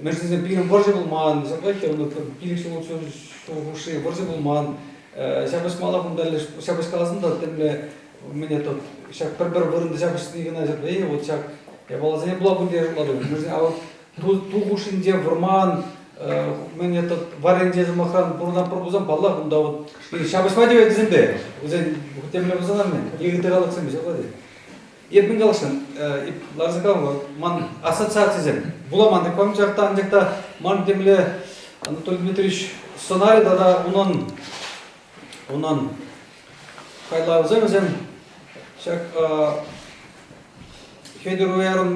Мӗншӗн тесен пирӗн вӑрҫӑ пулман, ҫапла пилӗк ҫул хушши вӑрҫӑ пулман. Ҫапӑҫмалла кунта ҫапӑҫкаласан та темле мӗне тут ҫак пӗр-пӗр вырӑнта ҫапӑҫни кӑна ҫапла эй вот ҫак япаласене пула пуль шутлатӑп. Мӗншӗн а вот ту хушшинче вӑрман мӗне тут варринче сӑмахран пурӑнатпӑр пулсан паллах унта вот ҫапӑҫма тивет вӗсемпе. Вӗсен темле пулсан мӗн ытти халӑхсемпе ҫапла тет. Эп мӗн каласшӑн, эп ларса калам, ман ассоциацисем вуламан тек памчах та, анчах та ман темле Анатолий Дмитриевич сӑнарӗ тата унӑн унӑн хайлавӗсем вӗсем ҫак Хветӗр Уярӑн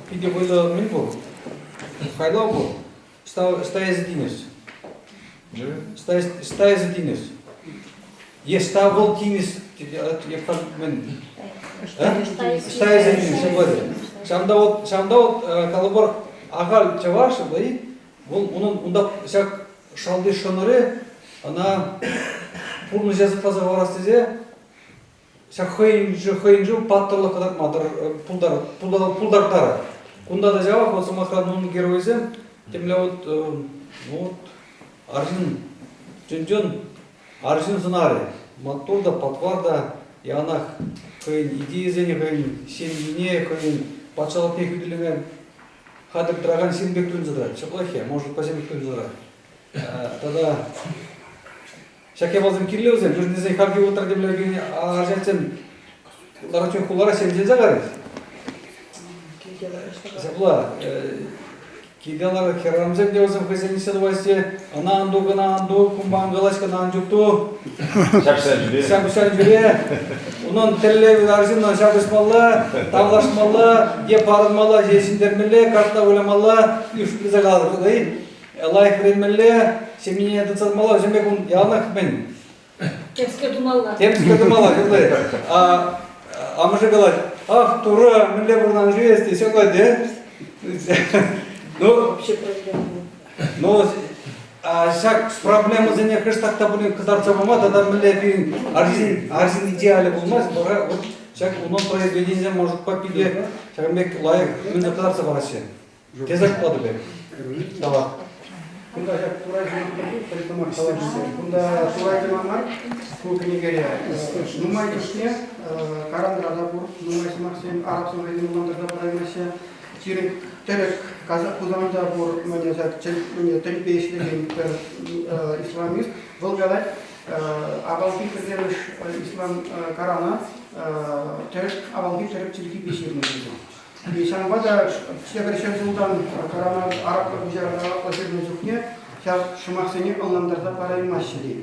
питӗ вӑйлӑ мӗн пур? Хайлав пур. Ӑҫта эсӗ тинӗс? Ӑҫта эсӗ тинӗс? Е ӑҫта вӑл тинӗс? Мӗн? Ӑҫта эсӗ тинӗс? Ҫапла Ҫавӑнта вот, ҫавӑнта вот калӑпӑр ахаль чӑваш, вӑл унӑн унта ҫак шалти шӑнӑрӗ ӑна пурнӑҫа сыхласа хӑварас тесе ҫак хӑйӗншӗн хӑйӗншӗн паттӑрлӑх кӑтартма пултартарать. Кунта та ҫавах, вот сӑмахран, унӑн геройӗсем темле вот, ну вот, арҫын, чӑн-чӑн арҫын сӑнарӗ. Маттур та, патвар та, яланах хӑйӗн идейисене, хӑйӗн ҫемйине, хӑйӗн патшалӑхне хӳтӗлеме хатӗр тӑракан ҫын пек туйӑнса тӑрать. Ҫаплах-и? Может, паҫа пек туйӑнса тӑрать. Тата Ҫак япаласем кирлӗ вӗсем. Мӗншӗн тесен хальхи вӑхӑтра темле арҫынсем ларать хулара ҫемҫелсе карӗҫ. Ҫапла, килте ларать хӗрарӑмсем те вӗсем хӑйсен ӗҫне тӑваҫҫӗ. Ӑна ан ту, кӑна ан ту, кунпа ан калаҫ, кӑна ан чупту. Ҫапӑҫсан ҫӳре. Унӑн тӗллевӗ арҫыннӑн ҫапӑҫмалла, тавлашмалла, е парӑнмалла, е ҫӗнтермелле, картла вылямалла, шӳтлесе калатӑп. Лайӑх вӗренмелле, ҫемьене тытса тӑмалла, вӗсем пек ун яланах мӗн? Темскер тумалла. Темскер тумалла, ҫапла. А амӑшӗ калать, ах, Турӑ, мӗнле пурӑнан-ши эс, тесе калать, э? Ну, Вообще проблема. ну, ҫак проблемӑсене кӑштах та пулин кӑтартса пама тата мӗнле пирӗн арҫын, арҫын идеалӗ пулмасть, вара вот ҫак унӑн произведенисем, может, пире ҫакӑн пек лайӑх мӗнле кӑтартса параҫҫӗ. Тесе шутлатӑп эп. Тавах. Кунта ҫак Турай пӗр Кунта Турай кӑна мар, ку кӗнекере нумай чухне Коранра та пур, нумай сӑмахсем араб сӑмахӗсем ӑнлантарса параймаҫҫӗ. Сирӗн тӗрӗк Хусанта пур мӗне ҫак тӗнпе ӗҫлекен пӗр исламист. Вӑл калать, авалхи пӗрремӗш ислам Корана тӗрӗк авалхи тӗрӗк чӗлхипе ҫырнӑ тесе. Ҫавӑнпа та тепӗр ҫӗр ҫултан Корана арабла куҫарса ҫырнӑ чухне ҫав сӑмахсене ӑнлантарса параймаҫҫӗ тет.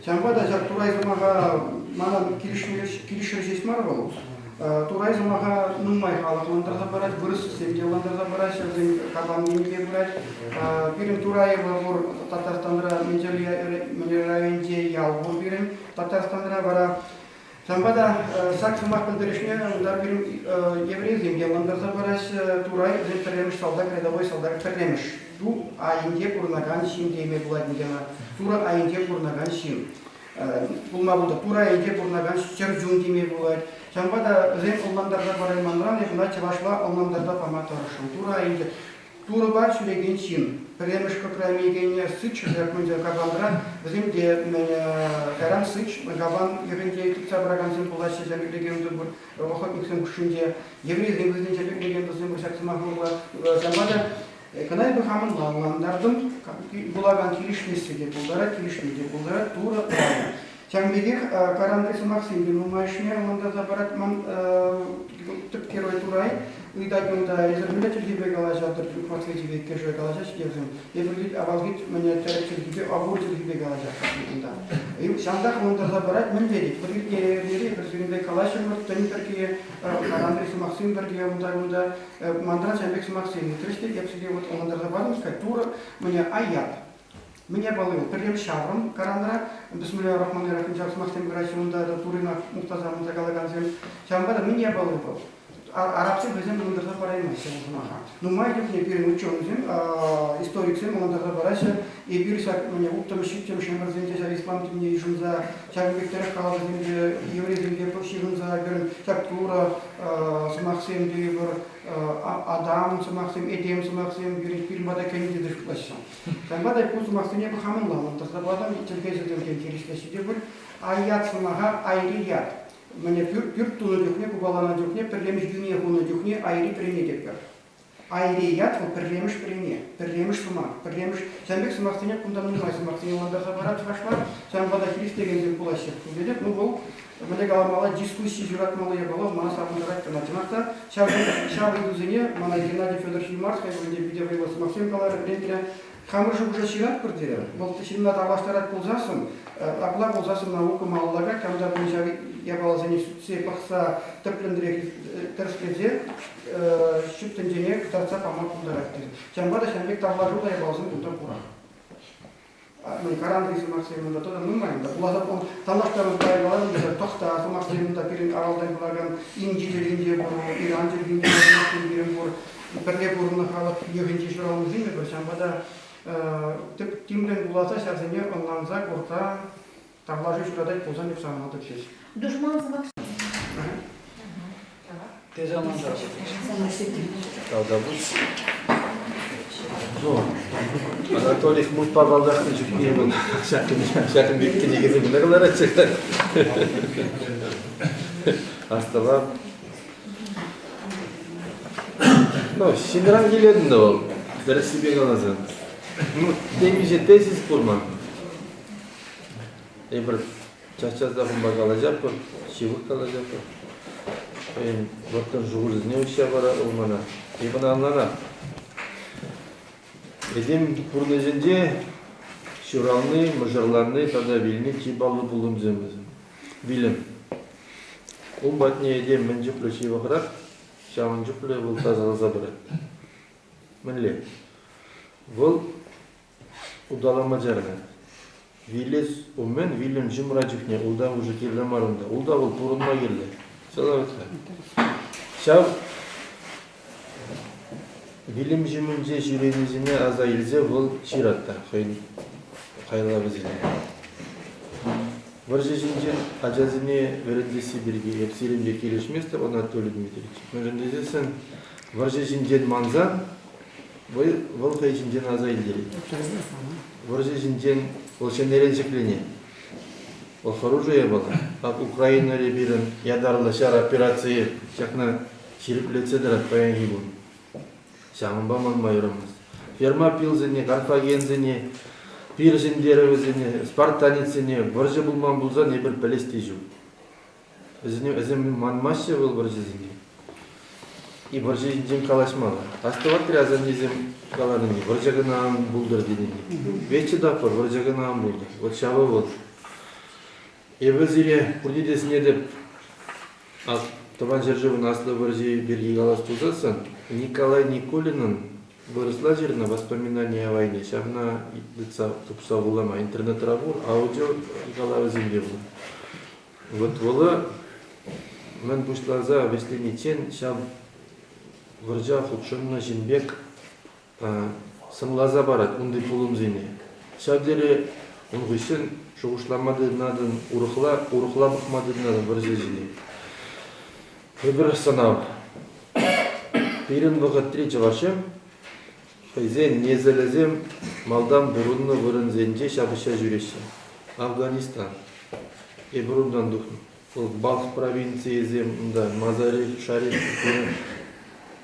Ҫавӑнпа та ҫак Турай сӑмаха манӑн килӗшрӗ ҫеҫ мар вӑл. Турай сӑмаха нумай халӑх ӑнлантарса парать, вырӑссем те ӑнлантарса параҫҫӗ, вӗсен капан енӗпе пырать. Пирӗн Тураево пур Татарстанра, Менчел районӗнче ял пур пирӗн. Татарстанра вара Ҫавӑнпа та ҫак сӑмах пӗлтерӗшне унта пирӗн еврейсем те ӑнлантарса параҫҫӗ. Турай вӗсен пӗрремӗш салтак, рядовой салтак пӗрремӗш. Ту айӗнче пурӑнакан ҫын теме пулать ӗнтӗ ӑна. Турӑ айӗнче пурӑнакан ҫын. Пулма пултӑр. Турӑ айӗнче пурӑнакан чӗр чун теме пулать. Ҫавӑнпа та вӗсем ӑнлантарса парайманран эп ӑна чӑвашла ӑнлантарса пама тӑрӑшрӑм. Турӑ айӗнче Турӑпа ҫӳрекен ҫын. Пӗрремӗш кӑкра ӗмекенне сыч ҫакмӑнча капанра, вӗсем те кайран сыч капан йӑхӗнче тытса пыракансем пулаҫҫӗ ҫак легенда пур охотниксем хушшинче. Еврейсем хӑйсенче пек легендӑсем пур ҫак сӑмах урлӑ. Ҫавӑнпа та кӑна эпӗ хамӑн ӑнлантартӑм. Вулакан килӗшмессе те пултарать, килӗшме те пултарать. Турӑ лайӑх. Ҫавӑн пекех Коранри сӑмахсем те нумайӑшне ӑнлантарса парать ман тӗп герой Турай. Ыйтать унта, эсир мӗнле чӗлхепе калаҫатӑр, Москвичипе иккӗшӗ калаҫаҫҫӗ те вӗсем. Эпир авалхи мӗне тӗрӗк чӗлхипе, огур чӗлхипе калаҫатпӑр унта. Ҫавӑнтах ӑнлантарса парать, мӗнле тет. Пӗр иртнӗ эрнере эпир сирӗнпе калаҫрӑмӑр, тӗн пирки, Андрей сӑмахсем пирки унта-кунта. Манран ҫавӑн пек сӑмахсем ыйтрӗҫ те, эп сире вот ӑнлантарса патӑм-ҫке, Турӑ мӗне аят. Мӗне палли вӑл? Пӗрремӗш ҫаврӑм Коранра, Бисмилля рахмани рахим ҫав сӑмахсем кӑраҫҫӗ унта та Туррина мухтаса мухтаса калакансем. Ҫавӑнпа та мӗне палли вӑл? Арабсем хӑйсем ӑнлантарса параймаҫҫӗ ку сӑмаха. Нумай чухне пирӗн ученӑйсем, историксем ӑнлантарса параҫҫӗ, эпир ҫак мӗне улттӑмӗш, ҫиччӗмӗш ӗмӗрсенче ҫав ислам тӗнне йышӑнса, ҫакӑн пек тӗрӗк халӑхӗсемпе, еврейсемпе ҫыхӑнса пирӗн ҫак Турӑ сӑмахсем тейӗпӗр, Адам сӑмахсем, этем сӑмахсем пирӗн пирӗн пата кӗнӗ тесе шутлаҫҫӗ. Ҫавӑнпа та ку сӑмахсене хамӑнла ӑнлантарса патӑм, чӗлхеҫӗсем хирӗҫлеҫҫӗ те пуль. Айят сӑмаха айри ят. Мӗне пӳрт тунӑ чухне, купаланӑ чухне, пӗрремӗш хӳме хунӑ чухне айри пӗрене тетпӗр. Айри ят вӑл пӗрремӗш пӗрене, пӗрремӗш сӑмах, пӗрремӗш. Ҫавӑн пек сӑмахсене кунта нумай сӑмахсене ӑнлантарса парать чӑвашла. Ҫавӑнпа та хирӗҫлекенсем пулаҫҫӗ. Тетӗп, ну вӑл мӗнле каламалла, дискусси ҫуратмалли япала мана савӑнтарать кӑна. Чӑнах та ҫав, ҫав ыйтусене мана Геннадий Федорович Юмарт хӑй вӗренте питӗ вӑйлӑ сӑмахсем каларӗ, вӗрентрӗ. Хамӑр шухӑша ҫыратпӑр терӗ. Вӑл ҫынна тавлаштарать пулсассӑн, апла пулсассӑн наука малалла кать, кам та пулин ҫав япаласене сӳтсе, пӑхса, тӗплӗнрех тӗрӗслесе ҫут тӗнчене кӑтартса пама пултарать терӗ. Ҫавӑнпа та ҫавӑн пек тавлашу та япаласем кунта пурах. Каранри сӑмахсем унта тата нумай унта. Пуласа танлаштару каларӑм тесе тӑхта сӑмахсем унта пирӗн авалтан пулакан Инди чӗлхинче пур, Иран чӗлхинче сӑмахсем пирӗн пур. Пӗрле пурӑннӑ халӑх йӑхӗнче ҫуралнисем эпир. Ҫавӑнпа та тӗп тимлӗн вуласа ҫавсене ӑнланса, курса тавлашу ҫуратать пулсан эп савӑнатӑп ҫеҫ. Душман сӑмах. Тесе ӑнлантарчӗ. Тавтапуҫ. Ну, Анатолий Хмутпа паллашнӑ чухне вӑл ҫакӑн пек кӗнекесем кӑна кӑларатчӗ. Астӑвам. Ну, ҫынран килет ӗнтӗ вӑл, тӗрӗссипе каласан. Ну, темиҫе тезис пур ман. Эпир час-часах унпа калаҫатпӑр, ҫывӑх калаҫатпӑр. Хӑйӗн вӑрттӑн шухӑшӗсене уҫса парать вӑл мана. Эп ӑна ӑнланап. Этем пурнӑҫӗнче ҫурални, мӑшӑрланни тата вилни чи паллӑ пулӑмсем вӗсем. Вилӗм. Ун патне этем мӗн чухлӗ ҫывӑхрах, ҫавӑн чухлӗ вӑл тасалса пырать. Мӗнле? Вӑл Улталама чарӑнать. Вилес умӗн вилӗм ҫумра чухне ултав уже кирлӗ мар унта. Ултав вӑл пурӑнма кирлӗ. Ҫавна Ҫав вилӗм ҫумӗнче ҫӳренисене аса илсе вӑл ҫырать та хӑйӗн хайлавӗсене. Вӑрҫӑ ҫинчен ачасене вӗрентесси пирки эп сирӗнпе килӗшместӗп, Анатолий Дмитриевич. Мӗншӗн тесессӗн вӑрҫӑ ҫинчен мансан Вӑл хӑй ҫинчен аса илтерет. Вӑрҫӑ ҫинчен вӑл ҫӗнӗрен ҫӗкленет. Вӑл хӑрушӑ япала. Ак Украинӑри пирӗн ятарлӑ ҫар операцийӗ ҫакна ҫирӗплетсе тӑрать паянхи кун. Ҫавӑнпа манма юрамасть. Фермопилсене, карфагенсене, пир ҫӗнтерӗвӗсене, спартанецсене вӑрҫӑ пулман пулсан эпир пӗлес те ҫук. Вӗсене вӗсем манмаҫҫӗ вӑл вӑрҫӑсене. И вӑрҫӑ ҫинчен калаҫмалла. Астӑватри асаннесем каланине, вӑрҫӑ кӑна ан пултӑр тенине. Веччӗ тапхӑр, вӑрҫӑ кӑна ан пултӑр. Вот ҫавӑ вӑл. Эпӗ сире пурне те сӗнетӗп Тӑван ҫӗршывӑн Аслӑ вӑрҫи пирки калас пулсассӑн Николай Никулинӑн вырӑсла ҫырнӑ «Воспоминания о войне» ҫавна тытса тупса вулама интернетра пур, аудио калавӗсем те пур. Вот вӑлӑ мӗн пуҫласа вӗҫлениччен ҫав вӑрҫа хутшӑннӑ ҫын пек сӑнласа парать унти пулӑмсене. Ҫав тери ун хыҫҫӑн шухӑшлама тытӑнатӑн, урӑхла, урӑхла пӑхма тытӑнатӑн вӑрҫӑ ҫине. Тепӗр сӑнав. Пирӗн вӑхӑтри чӑвашсем хӑйсен несӗлӗсем малтан пурӑннӑ вырӑнсенче ҫапӑҫса ҫӳреҫҫӗ. Афганистан. Эпир унтан тухнӑ. Вӑл Балх провинцийӗсем унта Мазари-Шариф,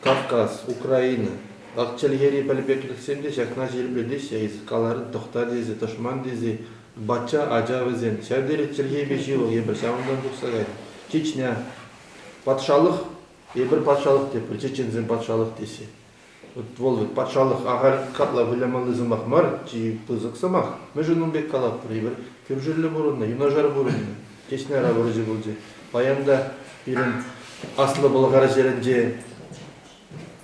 Кавказ, Украина. Ак чӗлхери пӗлпеклӗхсем те ҫакна ҫирӗплетеҫҫӗ. Эс каларӑн тӑхта тесе, тӑшман тесе, бачча ача вӗсем. Ҫав тери чӗлхепе ҫывӑх эпир ҫавӑнтан тухса кайнӑ. Чечня. Патшалӑх. Эпир патшалӑх тетпӗр, чеченсем патшалӑх теҫҫӗ. Вот вӑл вӗт патшалӑх ахаль капла вылямалли сӑмах мар, чи пысӑк сӑмах. Мӗншӗн ун пек калатпӑр? Эпир кӳршӗллӗ пурӑннӑ, юнашар пурӑннӑ. Чечняра вӑрҫӑ пулчӗ. Паян та пирӗн Аслӑ Пӑлхар ҫӗрӗнче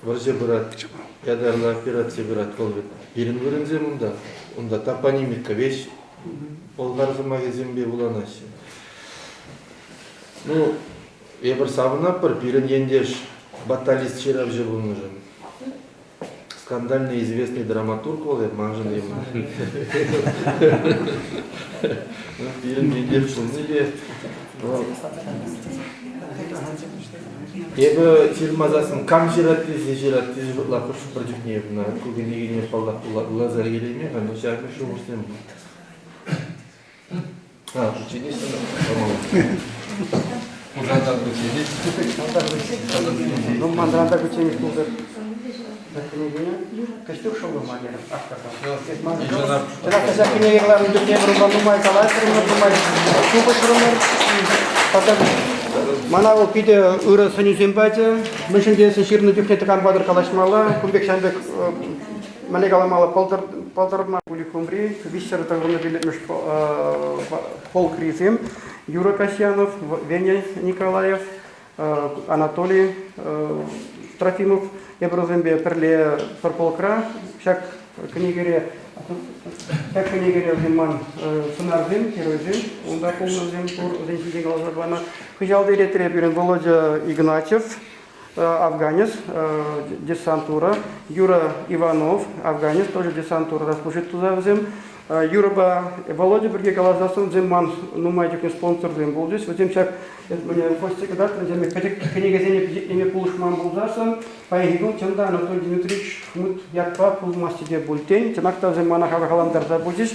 вӑрҫӑ пырать, ятарлӑ операци пырать. Вӑл вӗт пирӗн вырӑнсем унта. Унта топонимика веҫ пӑлхар сӑмахӗсемпе вуланаҫҫӗ. Ну, эпир савӑнатпӑр, пирӗн ентеш баталист ҫыравҫӑ пулнӑшӑн. Скандально известный драматург вӑл, эп маншӑн Пирӗн ентеш пулни те Эпӗ ҫырмасассӑн кам ҫырать тесе ҫырать тесе шутлап хӑш-пӗр чухне эп ӑна ку кӗнекене паллах вуласа килеймен-ха, но ҫакӑн шухӑшсем пур. А, ученица, Пушантан учениц. Ну, манран та учениц пултӑр. Кӗнекене Кӗҫтук шӑллӑма терӗм автортан. Чӑнах та ҫак кӗнеке кӑларнӑ чухне эпир унпа нумай калаҫрӑмӑр, нумай шухӑшларӑмӑр. Тата мана вӑл питӗ ырӑ сӗнӳсем пачӗ. Мӗншӗн тесен ҫырнӑ чухне тӑкан патӑр калаҫмалла. Кун пек ҫавӑн пек мӗнле каламалла, пӑлтӑрма Куликумри виҫҫӗр тӑхӑрнӑ пиллӗкмӗш полкрисем Юра Касьянов, Веня Николаев, Анатолий Трофимов эпир вӗсемпе пӗрле пӗр полкра ҫак кӗнекере ҫак кӗнекере вӗсем ман сӑнарсем, геройсем, унта пулнӑ вӗсем пур, вӗсен ҫинчен каласа панӑ. Хыҫалти ретре пирӗн Володя Игнатьев, афганец, десантура, Юра Иванов, афганец, тоже десантурӑра служит туса вӗсем. Юрӑпа Володя пирки каласассӑн вӗсем ман нумай чухне спонсорсем пулчӗҫ. Вӗсем ҫак мне Костя кӑтартрӗ, вӗсем пӗчӗк кӗнекесене пичетлеме пулӑшман пулсассӑн паянхи кун чӑн та Анатолий Дмитриевич Хмыт ятпа пулмасть те пуль тен. Чӑнах та вӗсем мана хавхалантарса пычӗҫ.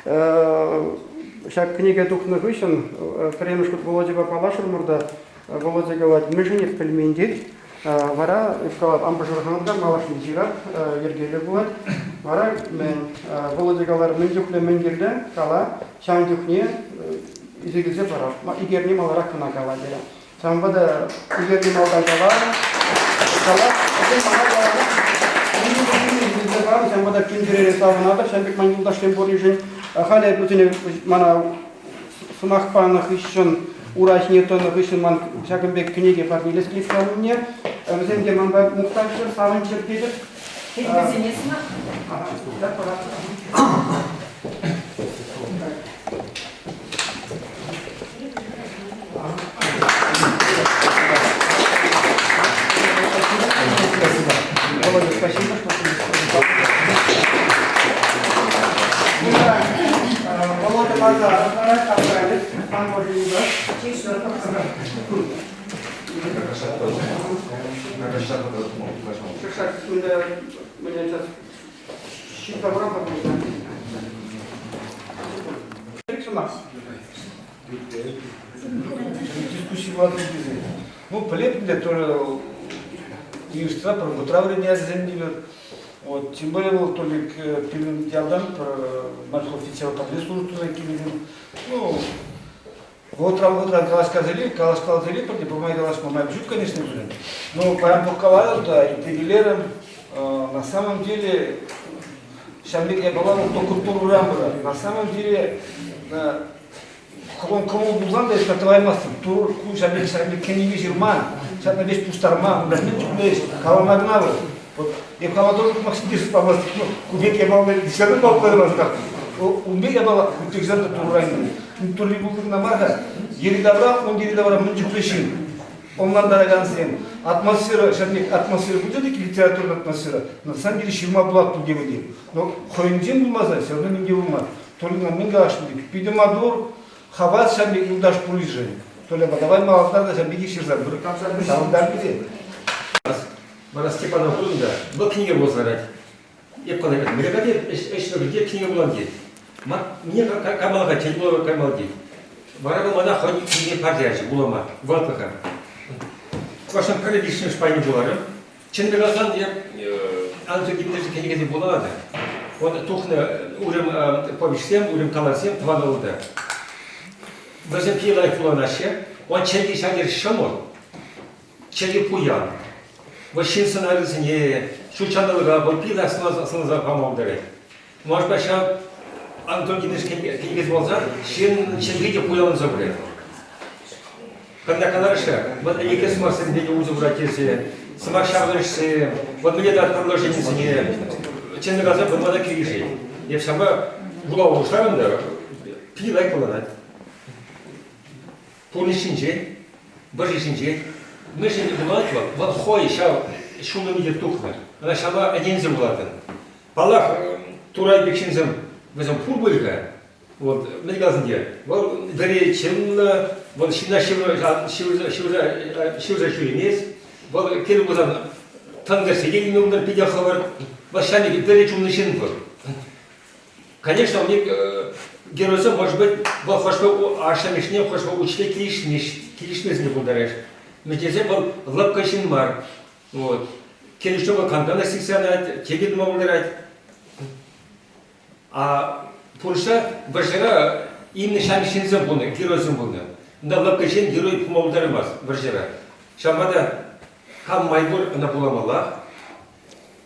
Ҫак кӗнеке тухнӑ хыҫҫӑн пӗрремӗш хут Володьӑпа паллашрӑмӑр та Володя калать, мӗншӗн эп пӗлмен тет. Вара эп калап, ан пӑшӑрхан та, малашне ҫырап, йӗркеллӗ пулать. Вара мӗн, Володя калар, мӗн чухлӗ мӗн кирлӗ, кала, ҫавӑн чухне илсе килсе парап. Ик эрне маларах кӑна кала терӗ. Ҫавӑнпа та ик эрне малтан кала, кала, мана ҫавӑнпа та чун-чӗрере савӑнатӑп, ҫавӑн пек ман юлташсем пурришӗн. Халӗ эп вӗсене мана сӑмах панӑ хыҫҫӑн ура ҫине тӑнӑ хыҫҫӑн ман ҫакӑн пек кӗнеке парнелес килет умне. Вӗсем те манпа мухтанччӑр, савӑнччӑр тетӗп. Вӗсене сӑмах. Володя, спасибо, что Володя Базаров, пан Дискусси пулать тесе. Ну, пӗлетӗп те, тоже университетра пӗр вӑхӑтра вӗренесем тивӗр. Вот, тем более вӑл Толик пирӗн ялтан пӗр морской офицер пӗрле служба туса килнӗ. Ну, вӑхӑтран-вӑхӑтран калаҫкаласа илет, калаҫкаласа илетпӗр те, пӗрмай калаҫма май ҫук, конечно, пирӗн. Но паян пӑхкаларӑм та, итлекелерӗм. На самом деле, ҫав пек япала вӑл только туруран пырать. На самом деле, хӑвӑн кӑмӑл пулсан та эс тӑваймастӑн. Тур ку ҫав пек ҫав пек кӗнеке ҫырма, ҫакна веҫ пуҫтарма, унта мӗн чухлӗ ӗҫ, калама кӑна вӑл. Вот эп хама тоже Максим шутламастӑп. Ну, ку пек япала десятый паллаймастӑп. Ун пек япала хутексан та турран турри пулнӑ кӑна мар-ха. Йӗри-тавра, ун йӗри-тавра мӗн чухлӗ ҫын. Ӑнлантаракансем. Атмосфера, ҫав пек атмосфера пулчӗ те литературная атмосфера. На самом деле ҫырма пулать пуль те Но хӑйӗнчен пулмасан все равно ним те пулман. Толина мӗн каласшӑн пек, питӗ маттур, хавас ҫав пек юлташ пурришӗн. Толя, давай малалла та ҫав пекех ҫырса пыр. Савӑнтар пире. Вара Степанов пулнӑ та, вӑл кӗнеке вуласа ларать. Эп калать, мӗне ӗҫ вӗрте кӗнеке вулан тет. Мне каймалла тет, вулама каймалла тет. Вара вӑл мана хӑй кӗнеке парса ячӗ вулама, вӑхӑтлӑха. Чӑвашӑн пӗрре виҫҫӗмӗш пайне вуларӑм. Чӑн каласан, эп Андрей Дмитриевич кӗнекесем вуланӑ. Вот тухнӑ уйрӑм повеҫсем, уйрӑм калавсем тӑван ӑруда. Вӗсем питӗ лайӑх вуланаҫҫӗ. Он чӗлхи ҫав тери ҫӑмӑл. чӗри пуян. Вӑл ҫын сӑнарӗсене, ҫут ҫанталӑка вӑл питӗ сӑнласа пама пултарать. Может быть, ҫав Антон Геннадьевич кӗнекесем пулсан ҫын чӗлхи те пуянланса пырать. Когда калаҫҫӗ, вот ӗлӗкхи сӑмахсемпе те усӑ курать тесе, сӑмах ҫаврӑнӑшсем, вот мӗне та предложенисене чӑннӑ каласан пӑхма та килӗшет. Эп ҫавна вулава пуҫларӑм та питӗ лайӑх пулать. Пурнӑҫ ҫинчен, вӑрҫӑ ҫинчен мӗншӗн вулать вӑл? Вӑл хӑй ҫав ҫулӑм витӗр тухнӑ. Ӑна ҫавна ӗненсе вулатӑн. Паллах, Турай пек ҫынсем вӗсем пур пуль-ха. Вот, мӗн каласӑн те, вӑл вӗри чӑнлӑ, вӑл ҫынна ҫывӑрса ҫӳремест, вӑл кирлӗ пулсан тӑн кӗрсе те илме пултарать питӗ хӑвӑрт. Вӑл ҫав вӗри чунлӑ ҫын вӑл. Конечно, у них геройсем, может быть, вӑл хӑш-пӗр ашшӗ-амӑшне, хӑш-пӗр учителе килӗшмесен те пултарать. Мӗн тесен вӑл лӑпкӑ ҫын мар. Вот. Килӗшӳ вӑл кантана сиксе анать, тете тума пултарать. А пурнӑҫра вӑрҫӑра именно ҫамрӑк ҫынсем пулнӑ, геройсем пулнӑ. Унта лӑпкӑ ҫын герой пулма пултараймасть вӑрҫӑра. Ҫавӑнпа та кам май пур, ӑна вуламаллах.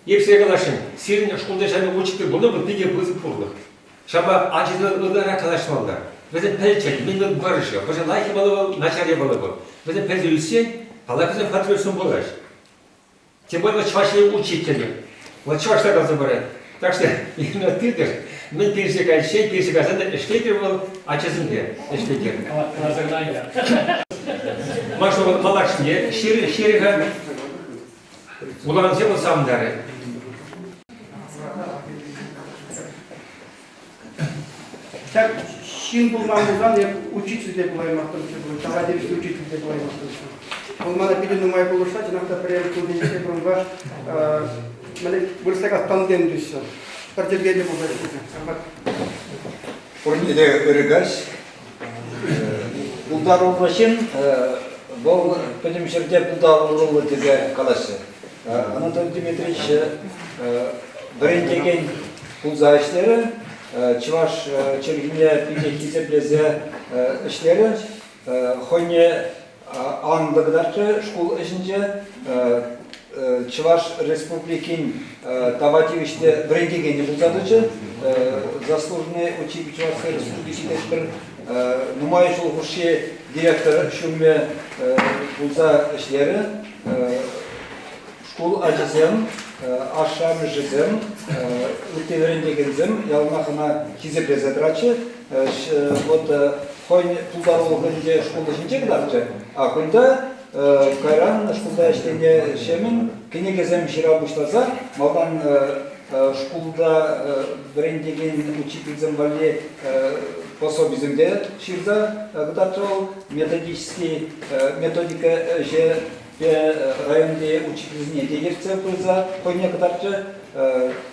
Эп сире каласшӑн, сирӗн шкулта ҫамрӑк учитель пулнӑ вӑл питӗ пысӑк пурлӑх. Ҫавӑнпа ачасене ытларах калаҫмалла. Вӗсем пӗлччӗр, мӗн вӑл вӑрҫӑ, вӑрҫӑ лайӑх япала вӑл, начар япала вӑл. Вӗсем пӗлсе ӳссен, паллах, вӗсем патриотсем пулаҫҫӗ. Тем более чӑваш учителӗ. Вот чӑвашла каласа парать. Так что именно тытӑр, мӗн персе кайиччен, персе кайсан та ӗҫлетӗр вӑл ачасемпе ӗҫлетӗр. Маша вӑл малашне ҫырӗ-ха. Вулакансем вӑл савӑнтарӗ. Ҫак ҫын пулман пулсан эп учитель те пулаймастӑмччӗ пуль, тава тивӗҫлӗ учитель те пулаймастӑмччӗ. Вӑл мана питӗ нумай пулӑшса, чӑнах та пӗрремӗш кунсенче курӑнпа мӗне вырӑсла калас тандем теҫҫӗ. Пӗр чӗлхеллӗ пулса ҫитнӗ. Пурне те ырӑ каҫ. Пултаруллӑ ҫын вӑл пӗтӗм ҫӗрте пултаруллӑ тесе калаҫҫӗ. Анатолий Дмитриевич вӗрентекен пулса ӗҫлерӗ, чӑваш чӗлхине питӗ хисеплесе ӗҫлерӗ, хӑйне анлӑ кӑтартрӗ шкул ӗҫӗнче. Чӑваш Республикин тава тивӗҫлӗ вӗрентекенӗ пулса тӑчӗ. Заслуженный учитель Чӑвашской Республики тетпӗр. Нумай ҫул хушши директор ҫумӗ пулса ӗҫлерӗ. Шкул ачисем, ашшӗ-амӑшӗсем, ытти вӗрентекенсем яланах ӑна хисеплесе тӑратчӗ. Вот хӑйӗн пултарулӑхӗнче шкул ӗҫӗнче кӑтартрӗ, а кунта кайран шкулта ӗҫленӗ ҫемӗн кӗнекесем ҫыра пуҫласа малтан шкулта вӗрентекен учительсем валли пособисем те ҫырса кӑтартрӗ вӑл. Методический методика ӗҫӗ районти учительсене те ертсе пырса хӑйне кӑтартрӗ.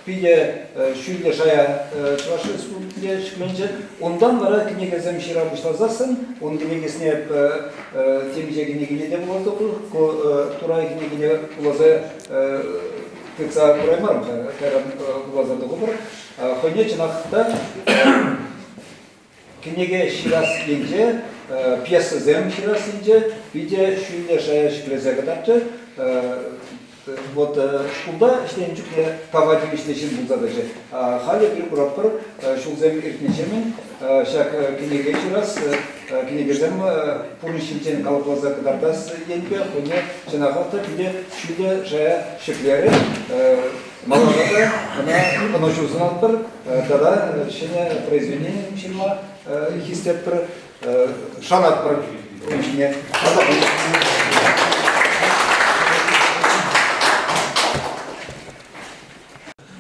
Питӗ ҫӳллӗ шая Чӑваш Республикинче ҫӗкленчӗ. Унтан вара кӗнекесем ҫыра пуҫласассӑн ун кӗнекесене темиҫе кӗнекене те вуласа ку Турай кӗнекине вуласа тытса кураймарӑм-ха, кайран вуласа тухӑпӑр. Хӑйне чӑнах та Кӗнеке ҫырас енче, пьесӑсем ҫырас енче питӗ ҫӳллӗ шая ҫӗклесе кӑтартрӗ. Вот шкулта ӗҫленӗ чухне тава тивӗҫлӗ ҫын пулса тӑчӗ. Халӗ эпир куратпӑр, ҫулсем иртнӗҫемӗн ҫак кӗнеке ҫырас, кӗнекесем пурнӑҫ ҫинчен калӑпласа кӑтартас енпе хӑйне чӑнахах та питӗ ҫӳллӗ шая ҫӗклерӗ. Малалла та ӑна ӑнӑҫу сунатпӑр тата ҫӗнӗ произведени ҫырма хистетпӗр, шанатпӑр ун ҫине.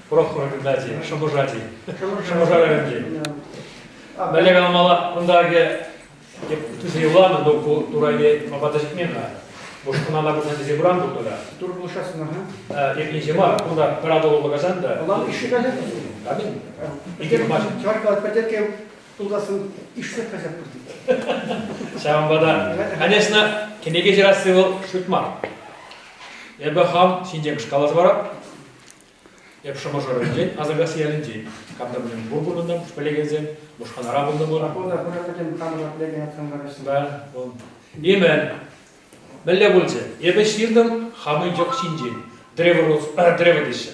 Прохор Геннадий, Шӑмӑршати. Шӑмӑрша районӗнчен. Мӗнле каламалла, кунта Тесе юланӑ, но ку турайне апата ҫитмен-ха. Мушкӑна пырсан тесе куран пулнӑ та. Тур пулӑшасӑн, аха. Иртнинче мар, кунта пӗр атӑллӑ касан та. Улан ишсе кайса. Амин. Икӗ мар. Чӑваш калать, пӗртерке тултасын ишсе кайса пырти. Ҫавӑнпа та, конечно, кӗнеке ҫырасси вӑл шӳт мар. Эпӗ хам ҫинчен каласа парап. Эп Шӑмӑршӑ районӗнчен, Асанкасси ялӗнчен. Кам та пулин пур пурӑнтӑм, пӗлекенсем, Мушканара пултӑмӑр. Апла пура пӗтӗм хамӑра пӗлекен атсан Да, вӑл. Имӗн. Мӗнле пулчӗ? Эпӗ ҫыртӑм хамӑн йӑх ҫинчен. Древо, древо теҫҫӗ.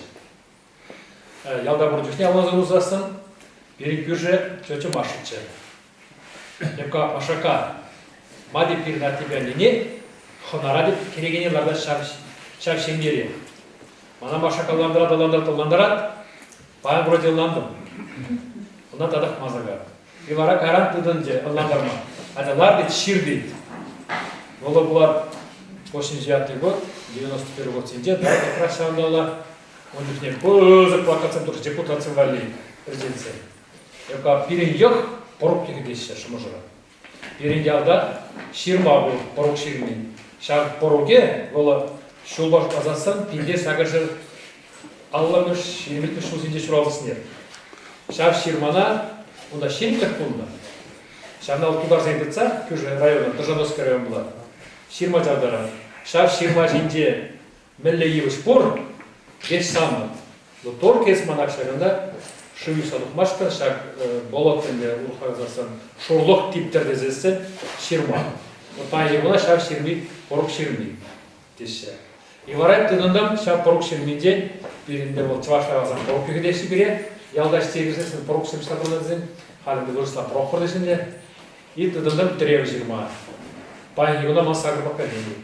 Ялта пур чухне авланса курсассӑн пирӗн кӳршӗ тетя Машӑччӗ. Эпка Машака, ма теп пирӗн аттепе аннене хӑнара теп кӗрекене лартать ҫав, ҫав ҫемьере. Мана Машака лантӑрать, лантӑрать, лантӑрать. Паян вроде ӑнлантӑм. Ӑна татах масака. И вара кайран тытӑнчӗ ӑнлантарма. Атя лар тет, ҫыр тет. Вӑл пулать 89 год, 91 годсенче, да, как раз ҫавӑнталла. Ун чухне пысӑк плакатсем турӗҫ депутатсем валли президентсем. Эпа пирӗн йӑх пӑрук йӑхӗ теҫҫӗ Шӑмӑршӑра. Пирӗн ялта ҫырма пур, пӑрук ҫырми. Ҫав пӑруке вӑл ҫулпа шутласассӑн пинте сакӑрҫӗр аллӑмӗш, ҫирӗмӗш ҫулсенче ҫуралнӑскер. Ҫав ҫырмана унта ҫирӗплӗх пулнӑ. Ҫавна вӑл тутарсен тытса, кӳршӗ районӑн, Тӑшановский район пулать, ҫырма чавтарать. Ҫав ҫырма ҫинче мӗнле йывӑҫ пур, веҫ санӑн. Но только эс мана ҫакӑнта шыв юхса тухмашкӑн ҫак болот ӗнтӗ урӑхла каласан шурлӑх типтӗр тесессӗн ҫырма. Вот паянхи куна ҫав ҫырми пӑрук ҫырми теҫҫӗ. И вара тытӑнтӑм ҫав пӑрук ҫырминчен пирӗнте вӑл чӑвашла каласан пӑрук йӗкӗтеҫҫӗ пире. Ялта ӗҫсе кӗрсессӗн пӑруксем ҫаврӑннӑ тесен, халь ӗнтӗ вырӑсла Прохор теҫҫӗ ӗнтӗ. И тытӑнтӑм тӗрев ҫырма. Паянхи куна ман сакӑр поколени.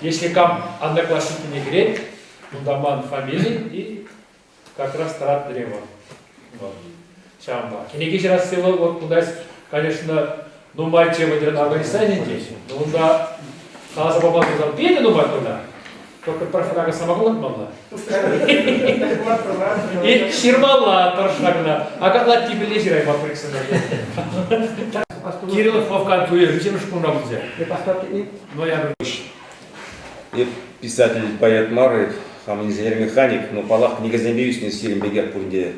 Если кам одноклассникне кӗрет, унта ман фамили и как раз тӑрат древо. Вот. Ҫавӑнпа. Кӗнеке ҫырасси вӑл, вот кунта, конечно, нумай тема терен Афганистане здесь, но унта каласа паман пулсан питӗ нумай кунта. Только профилактика самогон лартмалла. И ҫырмалла тӑрӑшса кӑна. А капла типӗлле ҫырайман приксене. Кириллов Вовкан туйӗ виҫҫӗмӗш кунра пулчӗ. Ноябрь. Эп писатель, поэт мар, эп хам инженер-механик, но паллах кӗнекесемпе ӳснӗ сирӗн пекех пурин те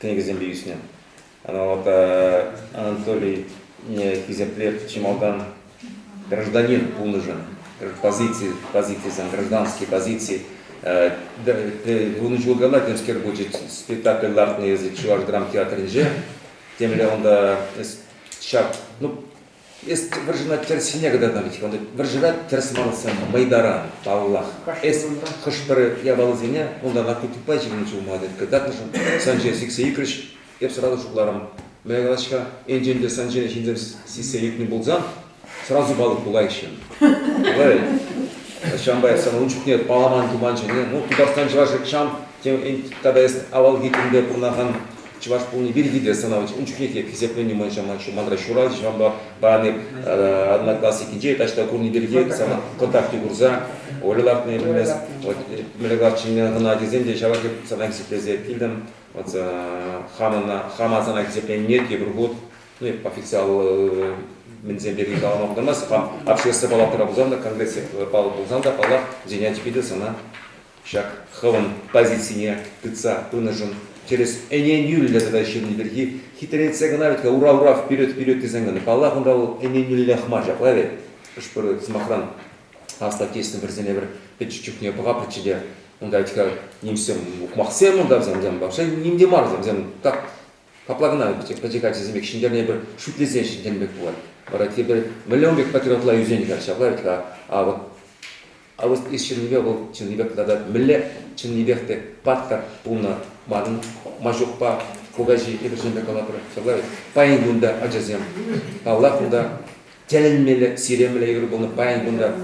кӗнекесемпе ӳснӗ. Ана вот Анатолий хисеплет чи малтан гражданин пулнӑшӑн, позици, позицисем, гражданские позиции. Вунӑ ҫул каялла темскер пулчӗ, спектакль лартнӑ эсӗ Чӑваш драмтеатрӗнче. Темле унта ҫак, ну, эс вӑрҫӑна тӗрӗссине кӑтартнӑ вӗт-ха. Унта вӑрҫӑра тӗрӗс марлӑхсем мӑйтаран, паллах. Эс хӑш-пӗр япаласене унта наркотикпа ҫыхӑннӑ чухне кӑтартнӑшӑн сан ҫине сиксе ӳкрӗҫ. Эп сразу шутларӑм, мӗн калаҫ-ха, енчен те сан ҫине ҫынсем сиссе ӳкнӗ пулсан, сразу палӑк пулайӗҫ. Ҫавӑнпа эс ун чухне паламан туман ҫӗрне, ну, Тутарстан чӑвашӗ ҫам, тата эс авалхи тӗнпе пурӑнакан чӑваш пулни пирки те сана ун чухне те хисепленни ман манра ҫуралчӗ, ҫавӑнпа паян одноклассникинче таҫта курни пирки сана ВКонтакте курса Оля лартнӑ пӗлмест. Мӗнле калать хӑна тесен те ҫавах сана хисеплесе килтӗм. Вот хамӑн хама сана хисепленине тепӗр хут ну, официал мӗнсем пирки калама пултармасть. Хам общество палатӑра пулсан та, конгресс паллӑ пулсан та, паллах, занятипе те сана ҫак хӑвӑн позицине тытса пынӑшӑн через ӗненӳллӗ тата ҫырни пирки хитрелетсе кӑна вӗт-ха ура-ура вперед-вперед тесен кӑна. Паллах, унта вӑл ӗненӳллех мар ҫапла вӗт. Хӑш-пӗр сӑмахран Аслӑ Отечественнӑй вӑрҫисене пӗр пӗчӗк чухне пӑхапӑрччӗ те унта вӗт-ха нимӗҫсем ухмахсем унта вӗсем, вӗсем вообще ним те мар вӗсем, вӗсем так капла кӑна пӗчӗк ачасем пек ҫӗнтернӗ пӗр шӳтлесе ҫӗнтернӗ пек пулать. Вара тепӗр мӗнле ун пек патриотла ӳсен-ха ҫапла вӗт-ха. А вот а вот эс чӑннипе вӑл чӑннипех тата мӗнле чӑннипех те паттӑр пулнӑ манӑн Маҫукпа кукаҫи эпир ҫын пек калатпӑр. Ҫапла вӗт. Паян кунта ачасем, паллах, унта тӗлӗнмелле сиремлӗ юрӑ пулнӑ паян кунта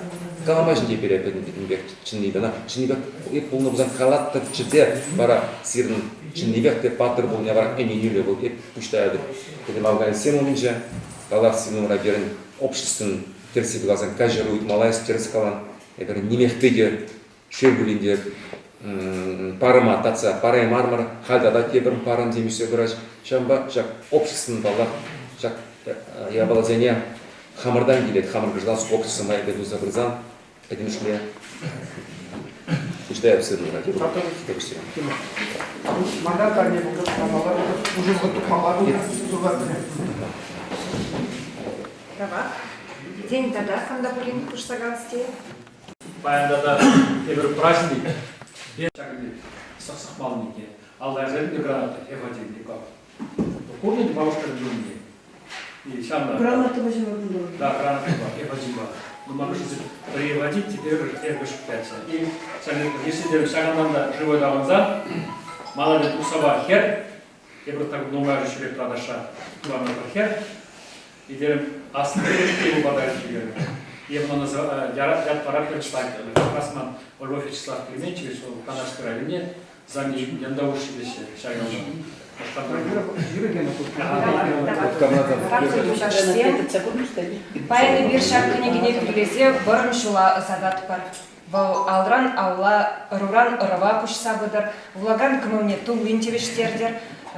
калама ҫинче пире пӗтӗмпех чӑннипе ӑна чӑннипех эп пулнӑ пулсан калаттӑрччӗ те вара сирӗн чӑннипех те паттӑр пулнине вара ӗненӳллӗ вӑл эп пуҫтаятӑп пӗтӗм афганистсем умӗнче калас сирӗн умра пирӗн обществӑн тӗрӗссипе каласан каҫару ыйтмалла эс тӗрӗс калан эпир нимех те шел пулин те парӑма татса параймарӑмӑр халь тата тепӗр парӑмсем ӳссе пыраҫ ҫавӑнпа ҫак обществӑн паллах ҫак япаласене хамӑртан килет хамӑр гражданство общество майӗпе туса пырсан пӗтӗмӗшле пуҫтаяп сырнӑ Манда парне пултӑр, памалла пултӑр, уже вӑхӑт тупмалла пултӑр, Тавах. Тен, тата кам та пулин хушса калас тейӗ? Паян тата тепӗр праздник. Ҫакӑн пек сӑхсӑхмалли те. Алла граната F1 Курнӑ бабушка юррине. И ҫавна. Грамотӑпа ҫавӑрӑнтӑм. Да, грамотӑпа, эпатипа. Ну, могу переводить теперь уже эрбеш пятся. И, если те ҫакӑнтан та живой таврӑнсан, молодец усава хер, эпир так нумай ҫӳреп тӑраташа тӑванӑ хер, и терӗм, аслӑ подарок ҫӳрерӗм. Я ят пара прочитать. Как раз ман Львов Вячеслав Клементьевич, вӑл Канашской районне заместитель Яндауш теҫҫӗ ҫак ялта. Паян эпир ҫак кӗнекене хӳтӗлесе вӑрӑм ҫула ӑсататпӑр. Вӑл алран алла, ӑруран ӑрӑва куҫса пытӑр, вулакан кӑмӑлне туллин тивӗҫтертӗр,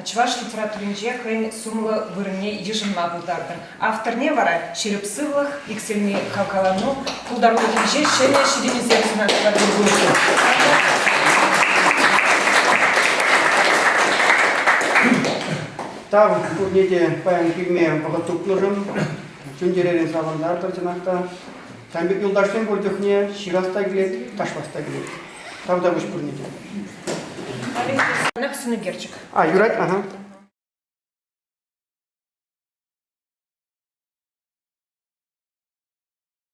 чӑваш литературинче хӑйӗн сумлӑ вырӑнне йышӑнма пултартӑр. Авторне вара ҫирӗп сывлӑх, иксӗлми хавхалану, пултарулӑхӗнче ҫӗнӗ ҫитӗнӳсем сунатпӑр. Тав пурне те паян килме вӑхӑт тупнӑшӑн. Чун-чӗререн савӑнтартӑр чӑнах та. Ҫавӑн пек юлташсем пур чухне ҫырас та килет, ташлас та килет. Тавтапуҫ пурне те. Сӑнӳкерчӗк. А, юрать, ага.